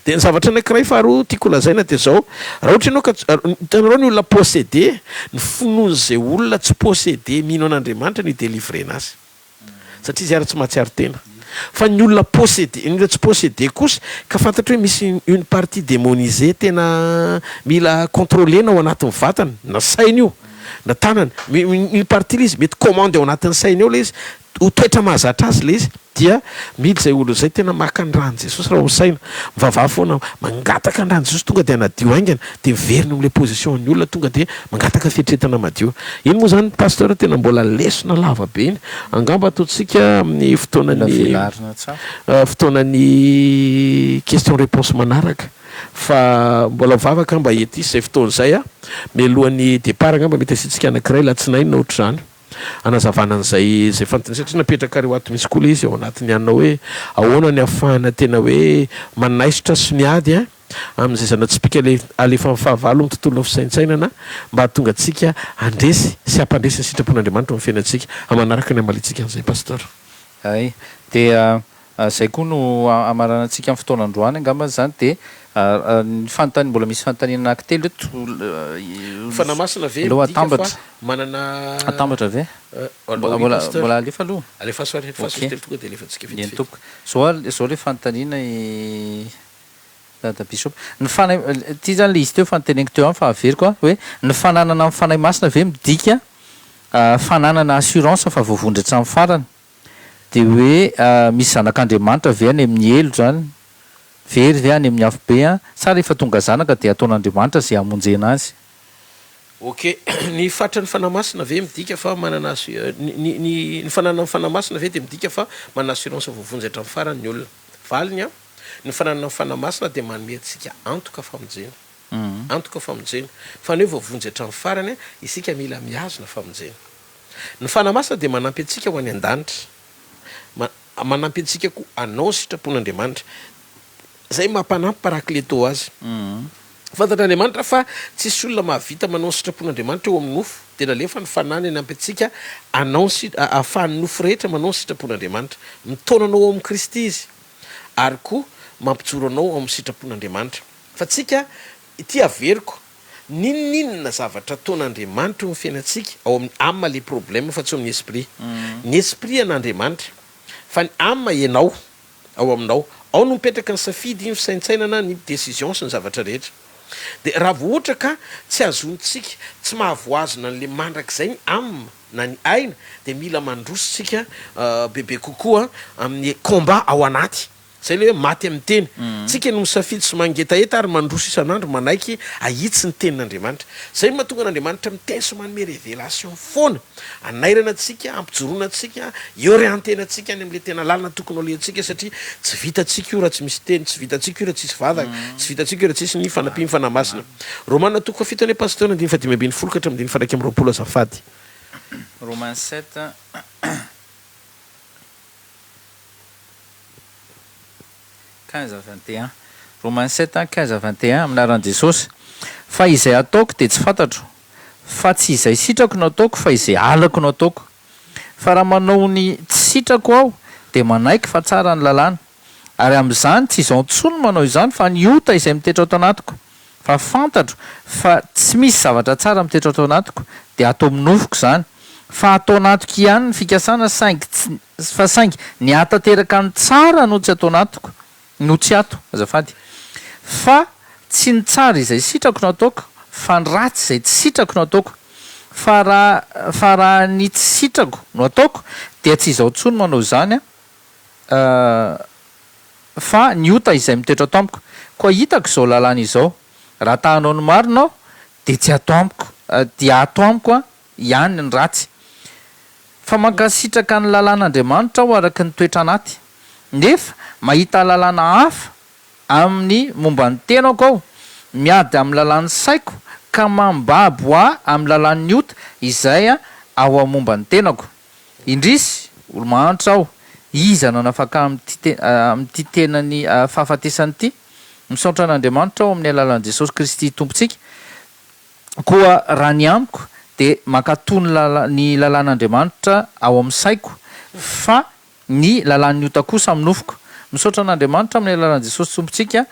Dia ny zavatra anankiray faharoa tiako holazaina dia izao, raha ohatra ianao ka, hitanareo ny olona possédé, ny finoan'izay olona tsy possédé mino an'Andriamanitra no hi-délivrer-na azy. Satria izy ary tsy mahatsiaro tena. Fa ny olona possédé, ny olona tsy possédé kosa, ka fantatro hoe misy une partie démonisée tena mila contrôler-na ao anatin'ny vatany, na sainy io, na tanany, une partie ilay izy, mety commande ao anatin'ny sainy ao ilay izy, ho toetra mahazatra azy ilay izy dia mila izay olona izay tena maka ny ràn'i Jesosy raha ho saina, mivavaha foana, mangataka ny ràn'i Jesosy tonga dia hanadio haingana dia miverina eo amin'ilay position ny olona tonga dia mangataka fieritreretana madio. Iny moa izany Pasteur tena mbola lesona lava be iny, angamba ataontsika amin'ny fotoanan'ny fotoanan'ny question réponse manaraka fa mbola mivavaka mba hety hisy izay fotoana izay a, mialohan'ny départ angamba mety asiantsika anankiray latsinainy na ohatr'izany. Hanazavana an'izay izay fanontaniana satria napetrakareo ato mihitsy koa ilay izy ao anatin'ny anona hoe ahoana ny ahafahana tena hoe manaisotra sy miady amin'izay zana-tsipìka alefan'ny fahavalo amin'ny tontolon'ny fisaintsainana mba hahatonga antsika handresy sy hampandresy ny sitrapon'Andriamanitra ao amin'ny fiainantsika. Amin'ny manaraka ny hamaliantsika an'izay Pasteur.
Hay. Dia izay koa no hamaranantsika ny fotoana androany angamba izany dia ny fanontaniana, mbola misy fanontaniana anankitelo eto
Fanahy Masina ve
aleo
midika fa
atambatra.
manana
Atambatra ve?
Allo oui
Mbola
Pasteur.
mbola alefa aloha?
Alefaso ary, alefaso
Ok.
izy telo tonga dia alefantsika
Eny
vetivety.
tompoko. Zao ary, zao ilay fanontaniana i Dada Bishop. Ny fanahy, ity izany ilay izy teo fa noteneniko teo ihany fa averiko an, hoe ny fananana ny Fanahy Masina ve midika fananana assurance fa voavonjy hatramin'ny farany? Dia hoe misy zanak'Andriamanitra ve any amin'ny helo izany? Very ve any amin'ny afobe an? Sa rehefa tonga zanaka dia ataon'Andriamanitra izay hamonjena azy?
Ok, ny fatran'ny Fanahy Masina ve midika fa manana ny ny ny fananana ny Fanahy Masina ve dia midika fa manana assurance voavonjy hatramin'ny farany ny olona? Valiny an, ny fananana ny Fanahy Masina dia manome antsika antoka famonjena. Antoka famonjena. Fa ny hoe voavonjy hatramin'ny farany an, isika mila mihazona famonjena. Ny Fanahy Masina dia manampy antsika ho any an-danitra. Ma, manampy antsika koa hanao ny sitrapon'Andriamanitra. Izay maha mpanampy parakleto azy. Fantatr'Andriamanitra fa tsisy olona mahavita manao ny sitrapon'Andriamanitra eo amin'ny nofo, dia nalefa ny Fanahiny hanampy antsika hanao ny si, ahafahan'ny nofo rehetra manao ny sitrapon'Andriamanitra. Mitaona anao ao amin'i Kristy Izy, ary koa mampijoro anao ao amin'ny sitrapon'Andriamanitra. Fa tsika, ity averiko, N'inon'inona zavatra ataon'Andriamanitra eo amin'ny fiainantsika, ao amin'ny âme le problème fa tsy eo amin'ny esprit. Ny esprit an'Andriamanitra, fa ny âme ianao, ao aminao. Ao no mipetraka ny safidy, ny fisaintsainana, ny décision sy ny zavatra rehetra. Dia raha vao ohatra ka tsy azontsika, tsy mahavoazona an'le mandrakizay ny âme na ny aina, dia mila mandroso tsika bebe kokoa amin'ny combat ao anaty. Zay le hoe maty amin'ny teny. Tsika no misafidy sy mangetaheta ary mandroso isan'andro manaiky ahitsy ny tenin'Andriamanitra. Zay no mahatonga an'Andriamanitra miteny sy manome révélation foana. Anairana antsika, ampijoroana antsika, iorientena antsika any amin'le tena lalana tokony alehantsika satria tsy vitantsika io raha tsy misy teny, tsy vitantsika io raha tsisy vavaka, tsy vitantsika io raha tsisy ny fanampian'ny Fanahy Masina. Romana toko fahafito anie Pasteur andininy fahadimy ambin'ny folo ka hatramin'ny andininy faha-21 azafady.
Romains sept. 15 à 21. Romains 7, 15 à 21, Amin'ny anaran'i Jesosy. Fa izay ataoko dia tsy fantatro, fa tsy izay sitrako no ataoko, fa izay halako no ataoko. Fa raha manao ny tsy sitrako aho, dia manaiky fa tsara ny lalàna.
Ary amin'izany tsy izaho intsony no manao izany fa ny ota izay mitoetra ato anatiko. Fa fantatro fa tsy misy zavatra tsara mitoetra ato anatiko, dia ato amin'ny nofoko izany. Fa ato anatiko ihany ny fikasana saingy tsy fa saingy ny hahatanteraka ny tsara no tsy ato anatiko, no tsy ato, azafady. Fa tsy ny tsara izay sitrako no ataoko, fa ny ratsy izay tsy sitrako no ataoko. Fa raha fa raha ny tsy sitrako no ataoko, dia tsy izaho intsony no manao izany, Fa ny ota izay mitoetra ato amiko. Koa hitako izao lalàna izao, raha ta hanao ny marina aho, dia tsy ato amiko, dia ato amiko ihany ny ratsy. Fa mankasitraka ny lalàn'Andriamanitra aho araka ny toetra anaty. Nefa mahita lalàna hafa amin'ny momba ny tenako aho, miady amin'ny lalàn'ny saiko ka mambabo ahy amin'ny lalàn'ny ota izay ao amin'ny momba ny tenako. Indrisy, olo-mahantra aho, iza no hanafaka ahy amin'ity amin'ity tenan'ny fahafatesana ity? Misaotra an'Andriamanitra aho amin'ny alalan'i Jesosy Kristy Tompontsika. Koa raha ny amiko, dia mankatò ny lala ny lalàn'Andriamanitra ao amin'ny saiko, fa ny lalàn'ny ota kosa amin'ny nofoko. Misaotra an'Andriamanitra amin'ny alalan'i Jesosy Tompontsika,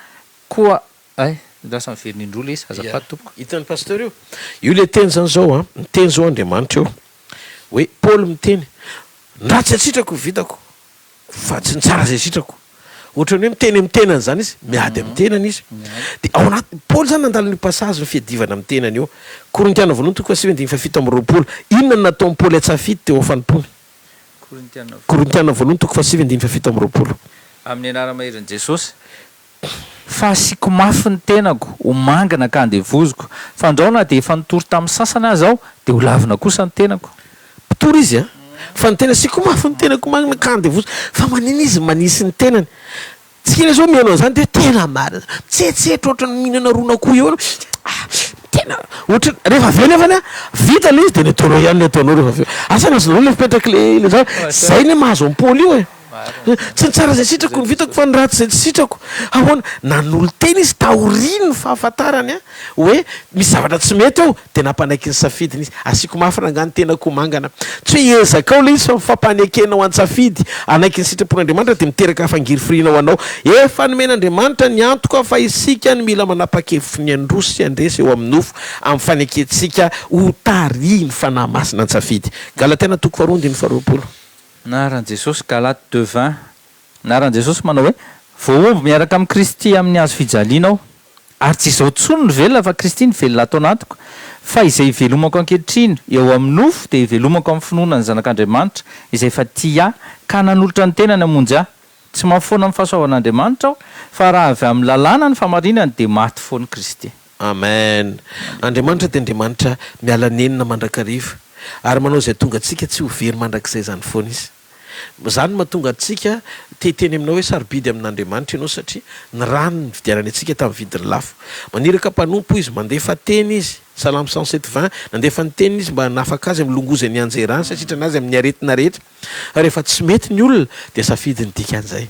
koa Hay, lasa miverina indroa lesy, azafady tompoko.
Hitan'i Pasteur io? Io le teny zany zao an, miteny zao Andriamanitra eo, hoe Paoly miteny, ny ratsy an-tsitrako vitako, fa tsy ny tsara izay sitrako. Ohatran'ny hoe miteny amin'ny tenany zany izy, miady amin'ny tenany izy. Dia ao anaty, Paoly zany nandalo an'io passage ny fiadivana amin'ny tenany io. Korintiana voalohany toko fahasivy andininy fahafito amby 20. Inona no nataon'i Paoly an-tsafidy teo amin'ny fanompoany? Korintiana voalohany toko fahasivy andininy fahafito amby 20.
Amin'ny anara-maherin'i Jesosy. Fa asiako mafy ny tenako ho mangina ka andevoziko, fandrao na dia efa nitory tamin'ny sasany aza aho, dia ho lavina kosa ny tenako.
Mpitory izy an! Fa ny tena asiako mafy ny tenako ho mangina ka andevoziko. Fa manina izy manisy ny tenany? Tsika anie zao mihaino an'izany dia tena marina, mitsetsetra ohatran'ny mihinana ron'akoho eo ianao, ah! Tena ohatran'ny, rehefa avy eo nefany an, vita ilay izy dia ny ataonao ihany ny ataonao rehefa avy eo. Asa na azonareo ilay fipetrak'ilay ilay zavatra, zay anie mahazo an'i Paoly io e! Tsy ny tsara izay sitrako no vitako fa ny ratsy izay tsy sitrako. Ahoana? Nanolo-tena izy taorian'ny fahafantarany hoe misy zavatra tsy mety ao dia nampanaiky ny safidiny izy. Asiako mafy rangahy ny tenako ho mangana. Tsy hoe hiezaka ao ilay izy fa ny fampanekena ho an-tsafidy hanaiky ny sitrapon'Andriamanitra dia miteraka fangirifiriana ho anao. Efa nomen'Andriamanitra ny antoka fa isika no mila manapa-kevitry ny handroso sy handresy eo amin'ny nofo amin'ny fanekentsika hotarihin'ny Fanahy Masina an-tsafidy. Galatiana toko faharoa andininy faharoapolo.
Anaran'i Jesosy, Galates deux 20. Anaran'i Jesosy manao hoe, Voahombo miaraka amin'i Kristy amin'ny hazo fijaliana aho. Ary tsy izaho intsony no velona fa Kristy no velona ato anatiko. Fa izay ivelomako ankehitriny eo amin'ny nofo dia ivelomako amin'ny finoana ny Zanak'Andriamanitra izay efa tia ahy ka nanolotra ny tenany hamonjy ahy. Tsy mahafoana ny fahasoavan'Andriamanitra aho fa raha avy amin'ny lalàna ny fahamarinana dia maty foana Kristy.
Amen! Andriamanitra dia Andriamanitra miala nenina mandrakariva ary manao izay hatonga antsika tsy ho very mandrakizay izany foana Izy. Izany no mahatonga antsika te hiteny aminao hoe sarobidy amin'Andriamanitra ianao satria ny rany no nividianany antsika tamin'ny vidiny lafo. Maniraka mpanompo Izy, mandefa teny Izy, Salamo 107 20, nandefa ny teniny Izy mba hanafaka azy amin'ny longoa izay nianjerany sy hasitrana azy amin'ny aretina rehetra. Fa rehefa tsy mety ny olona dia safidy ny dikan'izay.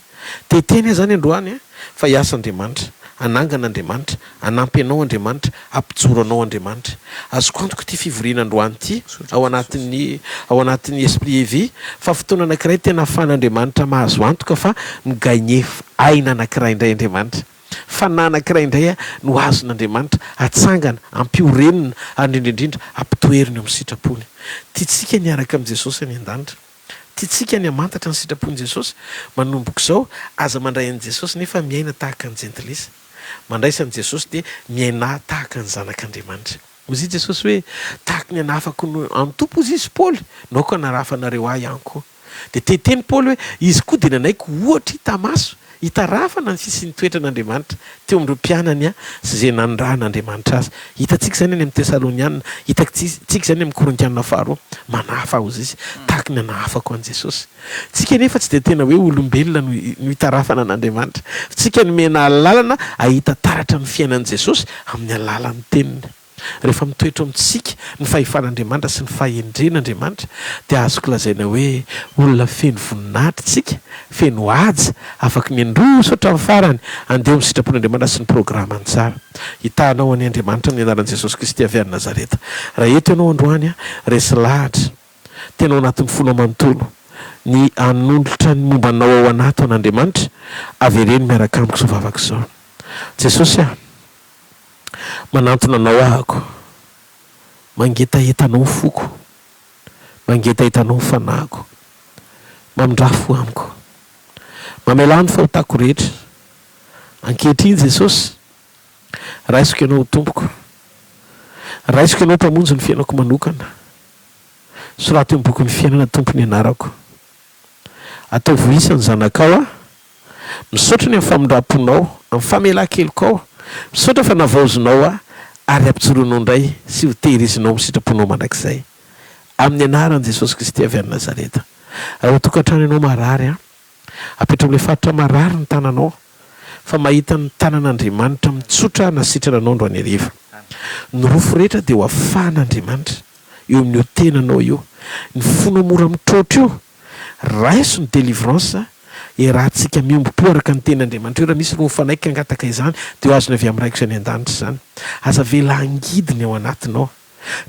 Te hiteny aho izany androany fa hiasa Andriamanitra, hanangana Andriamanitra, hanampy anao Andriamanitra, hampijoro anao Andriamanitra. Azoko antoka ity fivoriana androany ity ao anatin'ny ao anatin'ny Esprit et Vie fa fotoana anankiray tena ahafahan'Andriamanitra mahazo antoka fa mi-gagner aina anankiray indray Andriamanitra. Fanahy anankiray indray no azon'Andriamanitra atsangana, ampiorenina ary indrindra indrindra ampitoerina eo amin'ny sitrapony. Tiantsika ny hiaraka amin'i Jesosy any an-danitra. Tiantsika ny hamantatra ny sitrapon'i Jesosy. Manomboka izao, aza mandray an'i Jesosy nefa miaina tahaka ny jentilisa. Mandraisa an'i Jesosy dia miainà tahaka ny zanak'Andriamanitra. Hoy i Jesosy hoe, Tahaka ny anahafako ny an'ny Tompo, hozy izy, Paoly, no aoka hanarafanareo ahy ihany koa. Dia te hiteny Paoly hoe izy koa dia nanaiky ohatra hita maso, hitarafana ny fisian'ny toetran'Andriamanitra teo amin'ireo mpianany sy izay nanirahan'Andriamanitra azy. Hitantsika izany any amin'ny Tesaloniana, hitantsika izany amin'ny Korintiana faharoa. Manahafa hozy izy, tahaka ny anahafako an'i Jesosy. Tsika anefa tsy dia tena hoe olombelona no no hitarafana an'Andriamanitra. Fa tsika nomena alalana hahita taratra ny fiainan'i Jesosy amin'ny alalan'ny Teniny. Rehefa mitoetra ao amintsika ny fahefan'Andriamanitra sy ny fahendren'Andriamanitra, dia azoko lazaina hoe olona feno voninahitra isika, feno haja, afaky ny handroso hatramin'ny farany, handeha ao amin'ny sitrapon'Andriamanitra sy ny programany tsara. Hitaha anao anie Andriamanitra amin'ny anaran'i Jesosy Kristy avy any Nazareta. Raha eto ianao androany, resy lahatra, tena ao anatin'ny fonao manontolo. ny hanolotra ny momba anao ao anaty ho an'Andriamanitra, avereno miaraka amiko izao vavaka izao. Jesosy ah, manantona Anao ahako, mangetaheta Anao ny foko, mangetaheta Anao ny fanahiko, mamindrà fo amiko, mamelà ny fahotako rehetra, ankehitriny Jesosy, raisiko Ianao ho Tompoko, raisiko Ianao Mpamonjy ny fiainako manokana, soraty eo amin'ny bokin'ny fiainana Tompo ny anarako, ataovy ho isan'ny zanakao aho, Misaotra ny amin'ny famindram-ponao, amin'ny famelan-kelokao. Misaotra fa navaozinao ahy ary ampijoroinao indray sy ho tehirizinao amin'ny sitraponao mandrakizay. Amin'ny anaran'i Jesosy Kristy avy any Nazareta. Raha ao an-tokantrano ianao marary an, apetraho amin'ilay faritra marary ny tananao fa mahita ny tanan'Andriamanitra mitsotra hanasitrana anao androany hariva. Ny rofy rehetra dia ho afahan'Andriamanitra eo amin'io tenanao io. Ny fonao mora mitroatra io Raiso ny délivrance, iarahantsika miombom-po araka ny tenin'Andriamanitra io, raha misy ireo mifanaiky hangataka izany dia ho azony avy amin'ny Raiko izay any an-danitra izany. Aza avela hangidy ny ao anatinao.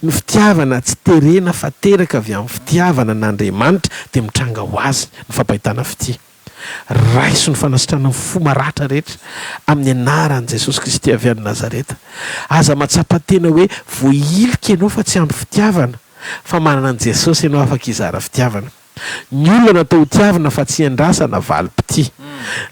Ny fitiavana tsy terena fa teraka avy amin'ny fitiavana an'Andriamanitra dia mitranga ho azy ny fampahitana fitia. Raiso ny fanasitranana ny fo maratra rehetra amin'ny anaran'i Jesosy Kristy avy any Nazareta. Aza mahatsapa tena hoe voahilika ianao fa tsy ampy fitiavana. Fa manana an'i Jesosy ianao afaka hizara fitiavana. Ny olona natao ho tiavina fa tsy hiandrasana valim-pitia.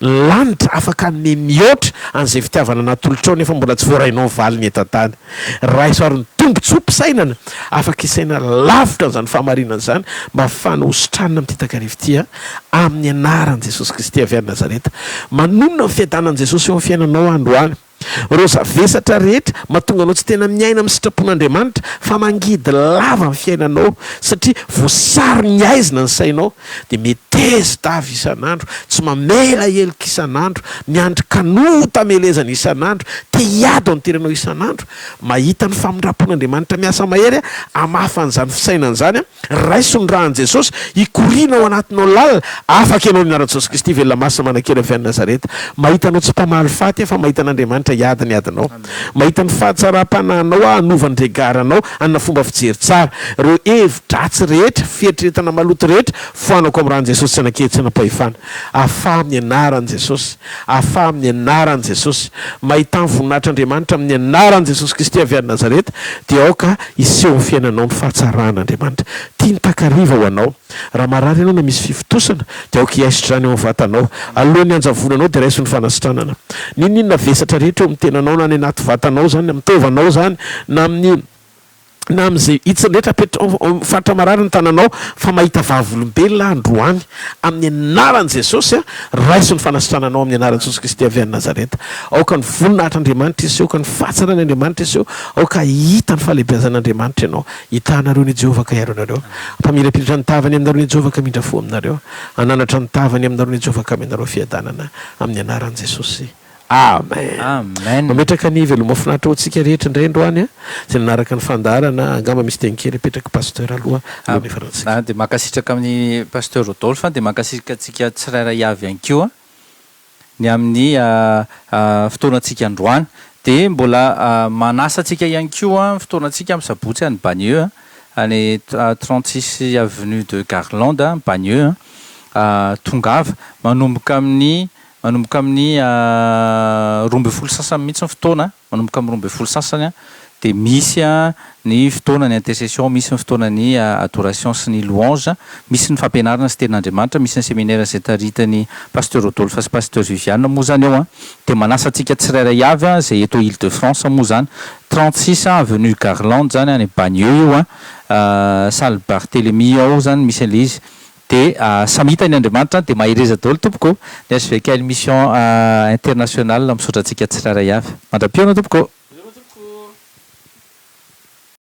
Ny lanitra afaka hanome mihoatra an'izay fitiavana natolotrao nefa mbola tsy voarainao ny valiny eto an-tany. Raiso ary ny tombotsoam-pisainana afaka hisaina lavitra an'izany fahamarinana izany mba hahafahana ho sitranina amin'ity takariva ity amin'ny anaran'i Jesosy Kristy avy any Nazareta. Manonona ny fiadanan'i Jesosy eo amin'ny fiainanao aho androany. Ireo zavesatra rehetra mahatonga anao tsy tena miaina amin'ny sitrapon'Andriamanitra fa mangidy lava ny fiainanao satria voasaron'ny haizina ny sainao dia metezi-dava isan'andro, tsy mamela heloka isan'andro, miandry kanota hamelezana isan'andro, te hiady ao an-toeranao isan'andro, mahita ny famindram-pon'Andriamanitra miasa mahery hamafa an'izany fisainana izany. Raiso ny ràn'i Jesosy hikoriana ao anatinao lalina, afaka ianao ny anaran'i Jesosy Kristy velona masina manan-kery avy any Nazareta. Mahita anao tsy mpamaly faty aho fa mahita an'Andriamanitra hiady ny adinao. Mahita ny fahatsaram-panahinao aho hanova ny regard-nao hanana fomba fijery tsara. Ireo hevi-dratsy rehetra, fieritreretana maloto rehetra, foanako amin'ny ràn'i Jesosy tsy hanan-kery tsy hanam-pahefana. Afaha amin'ny anaran'i Jesosy. Afaha amin'ny anaran'i Jesosy. Mahità ny voninahitr'Andriamanitra amin'ny anaran'i Jesosy Kristy avy any Nazareta, dia aoka hiseho amin'ny fiainanao ny fahatsaran'Andriamanitra. Tia ny takariva ho anao. Raha marary ianao na misy fifontosana, dia aoka hiaisotra izany ao amin'ny vatanao. Alohan'ny hanjavonanao dia raiso ny fanasitranana. N'inon'inona vesatra rehetra eo amin'ny tenanao na any anaty vatanao izany, na amin'ny taovanao izany, na amin'ny. na amin'izay hitsiny rehetra apetrao ao amin'ny faritra marary ny tananao fa mahita vavolombelona aho androany amin'ny anaran'i Jesosy a, raiso ny fanasitrananao amin'ny anaran'i Jesosy Kristy avy any Nazareta. Aoka ny voninahitr'Andriamanitra hiseho, aoka ny fahatsaran'i Andriamanitra hiseho, aoka hahita ny fahalehibeazan'Andriamanitra ianao. Hitaha anareo ny Jehovah ka hiaro anareo. Hampamirapiratra ny tavany aminareo ny Jehovah ka hamindra fo aminareo. Hananatra ny tavany aminareo ny Jehovah ka hameno anareo fiadanana amin'ny anaran'i Jesosy. Amen.
Amen.
Mametraka ny veloma mahafinaritra ho antsika rehetra indray androany a, izay nanaraka ny fandaharana, angamba misy teny kely apetraky Pasteur aloha alohan'ny hifaranantsika.
Ah, dia mankasitraka amin'ny Pasteur Rodolphe, dia mankasitraka antsika tsirairay avy ihany koa ny amin'ny fotoanantsika androany. Dia mbola manasa antsika ihany koa ny fotoanantsika amin'ny sabotsy any Bagneux, any 36 avenue de Garland, Bagneux. Tongava, manomboka amin'ny Manomboka amin'ny 12 sasany mihitsy ny fotoana, manomboka amin'ny 12 sasany dia misy ny fotoana ny intercession, misy ny fotoana ny adoration sy ny louange, misy ny fampianarana sy tenin'Andriamanitra, misy ny seminaire izay taritin'i Pasteur Rodolphe sy Pasteur Viviane moa izany eo an, dia manasa antsika tsirairay avy izay eto Ile de France moa izany, 36 avenue Garland izany any Bagneux io an, salle Barthelemy ao izany misy an'ilay izy. Dia samy hita ny Andriamanitra dia mahereza daholo tompoko ô! Ny HVKL Mission International misaotra antsika tsirairay avy. Mandra-pihaona tompoko ô!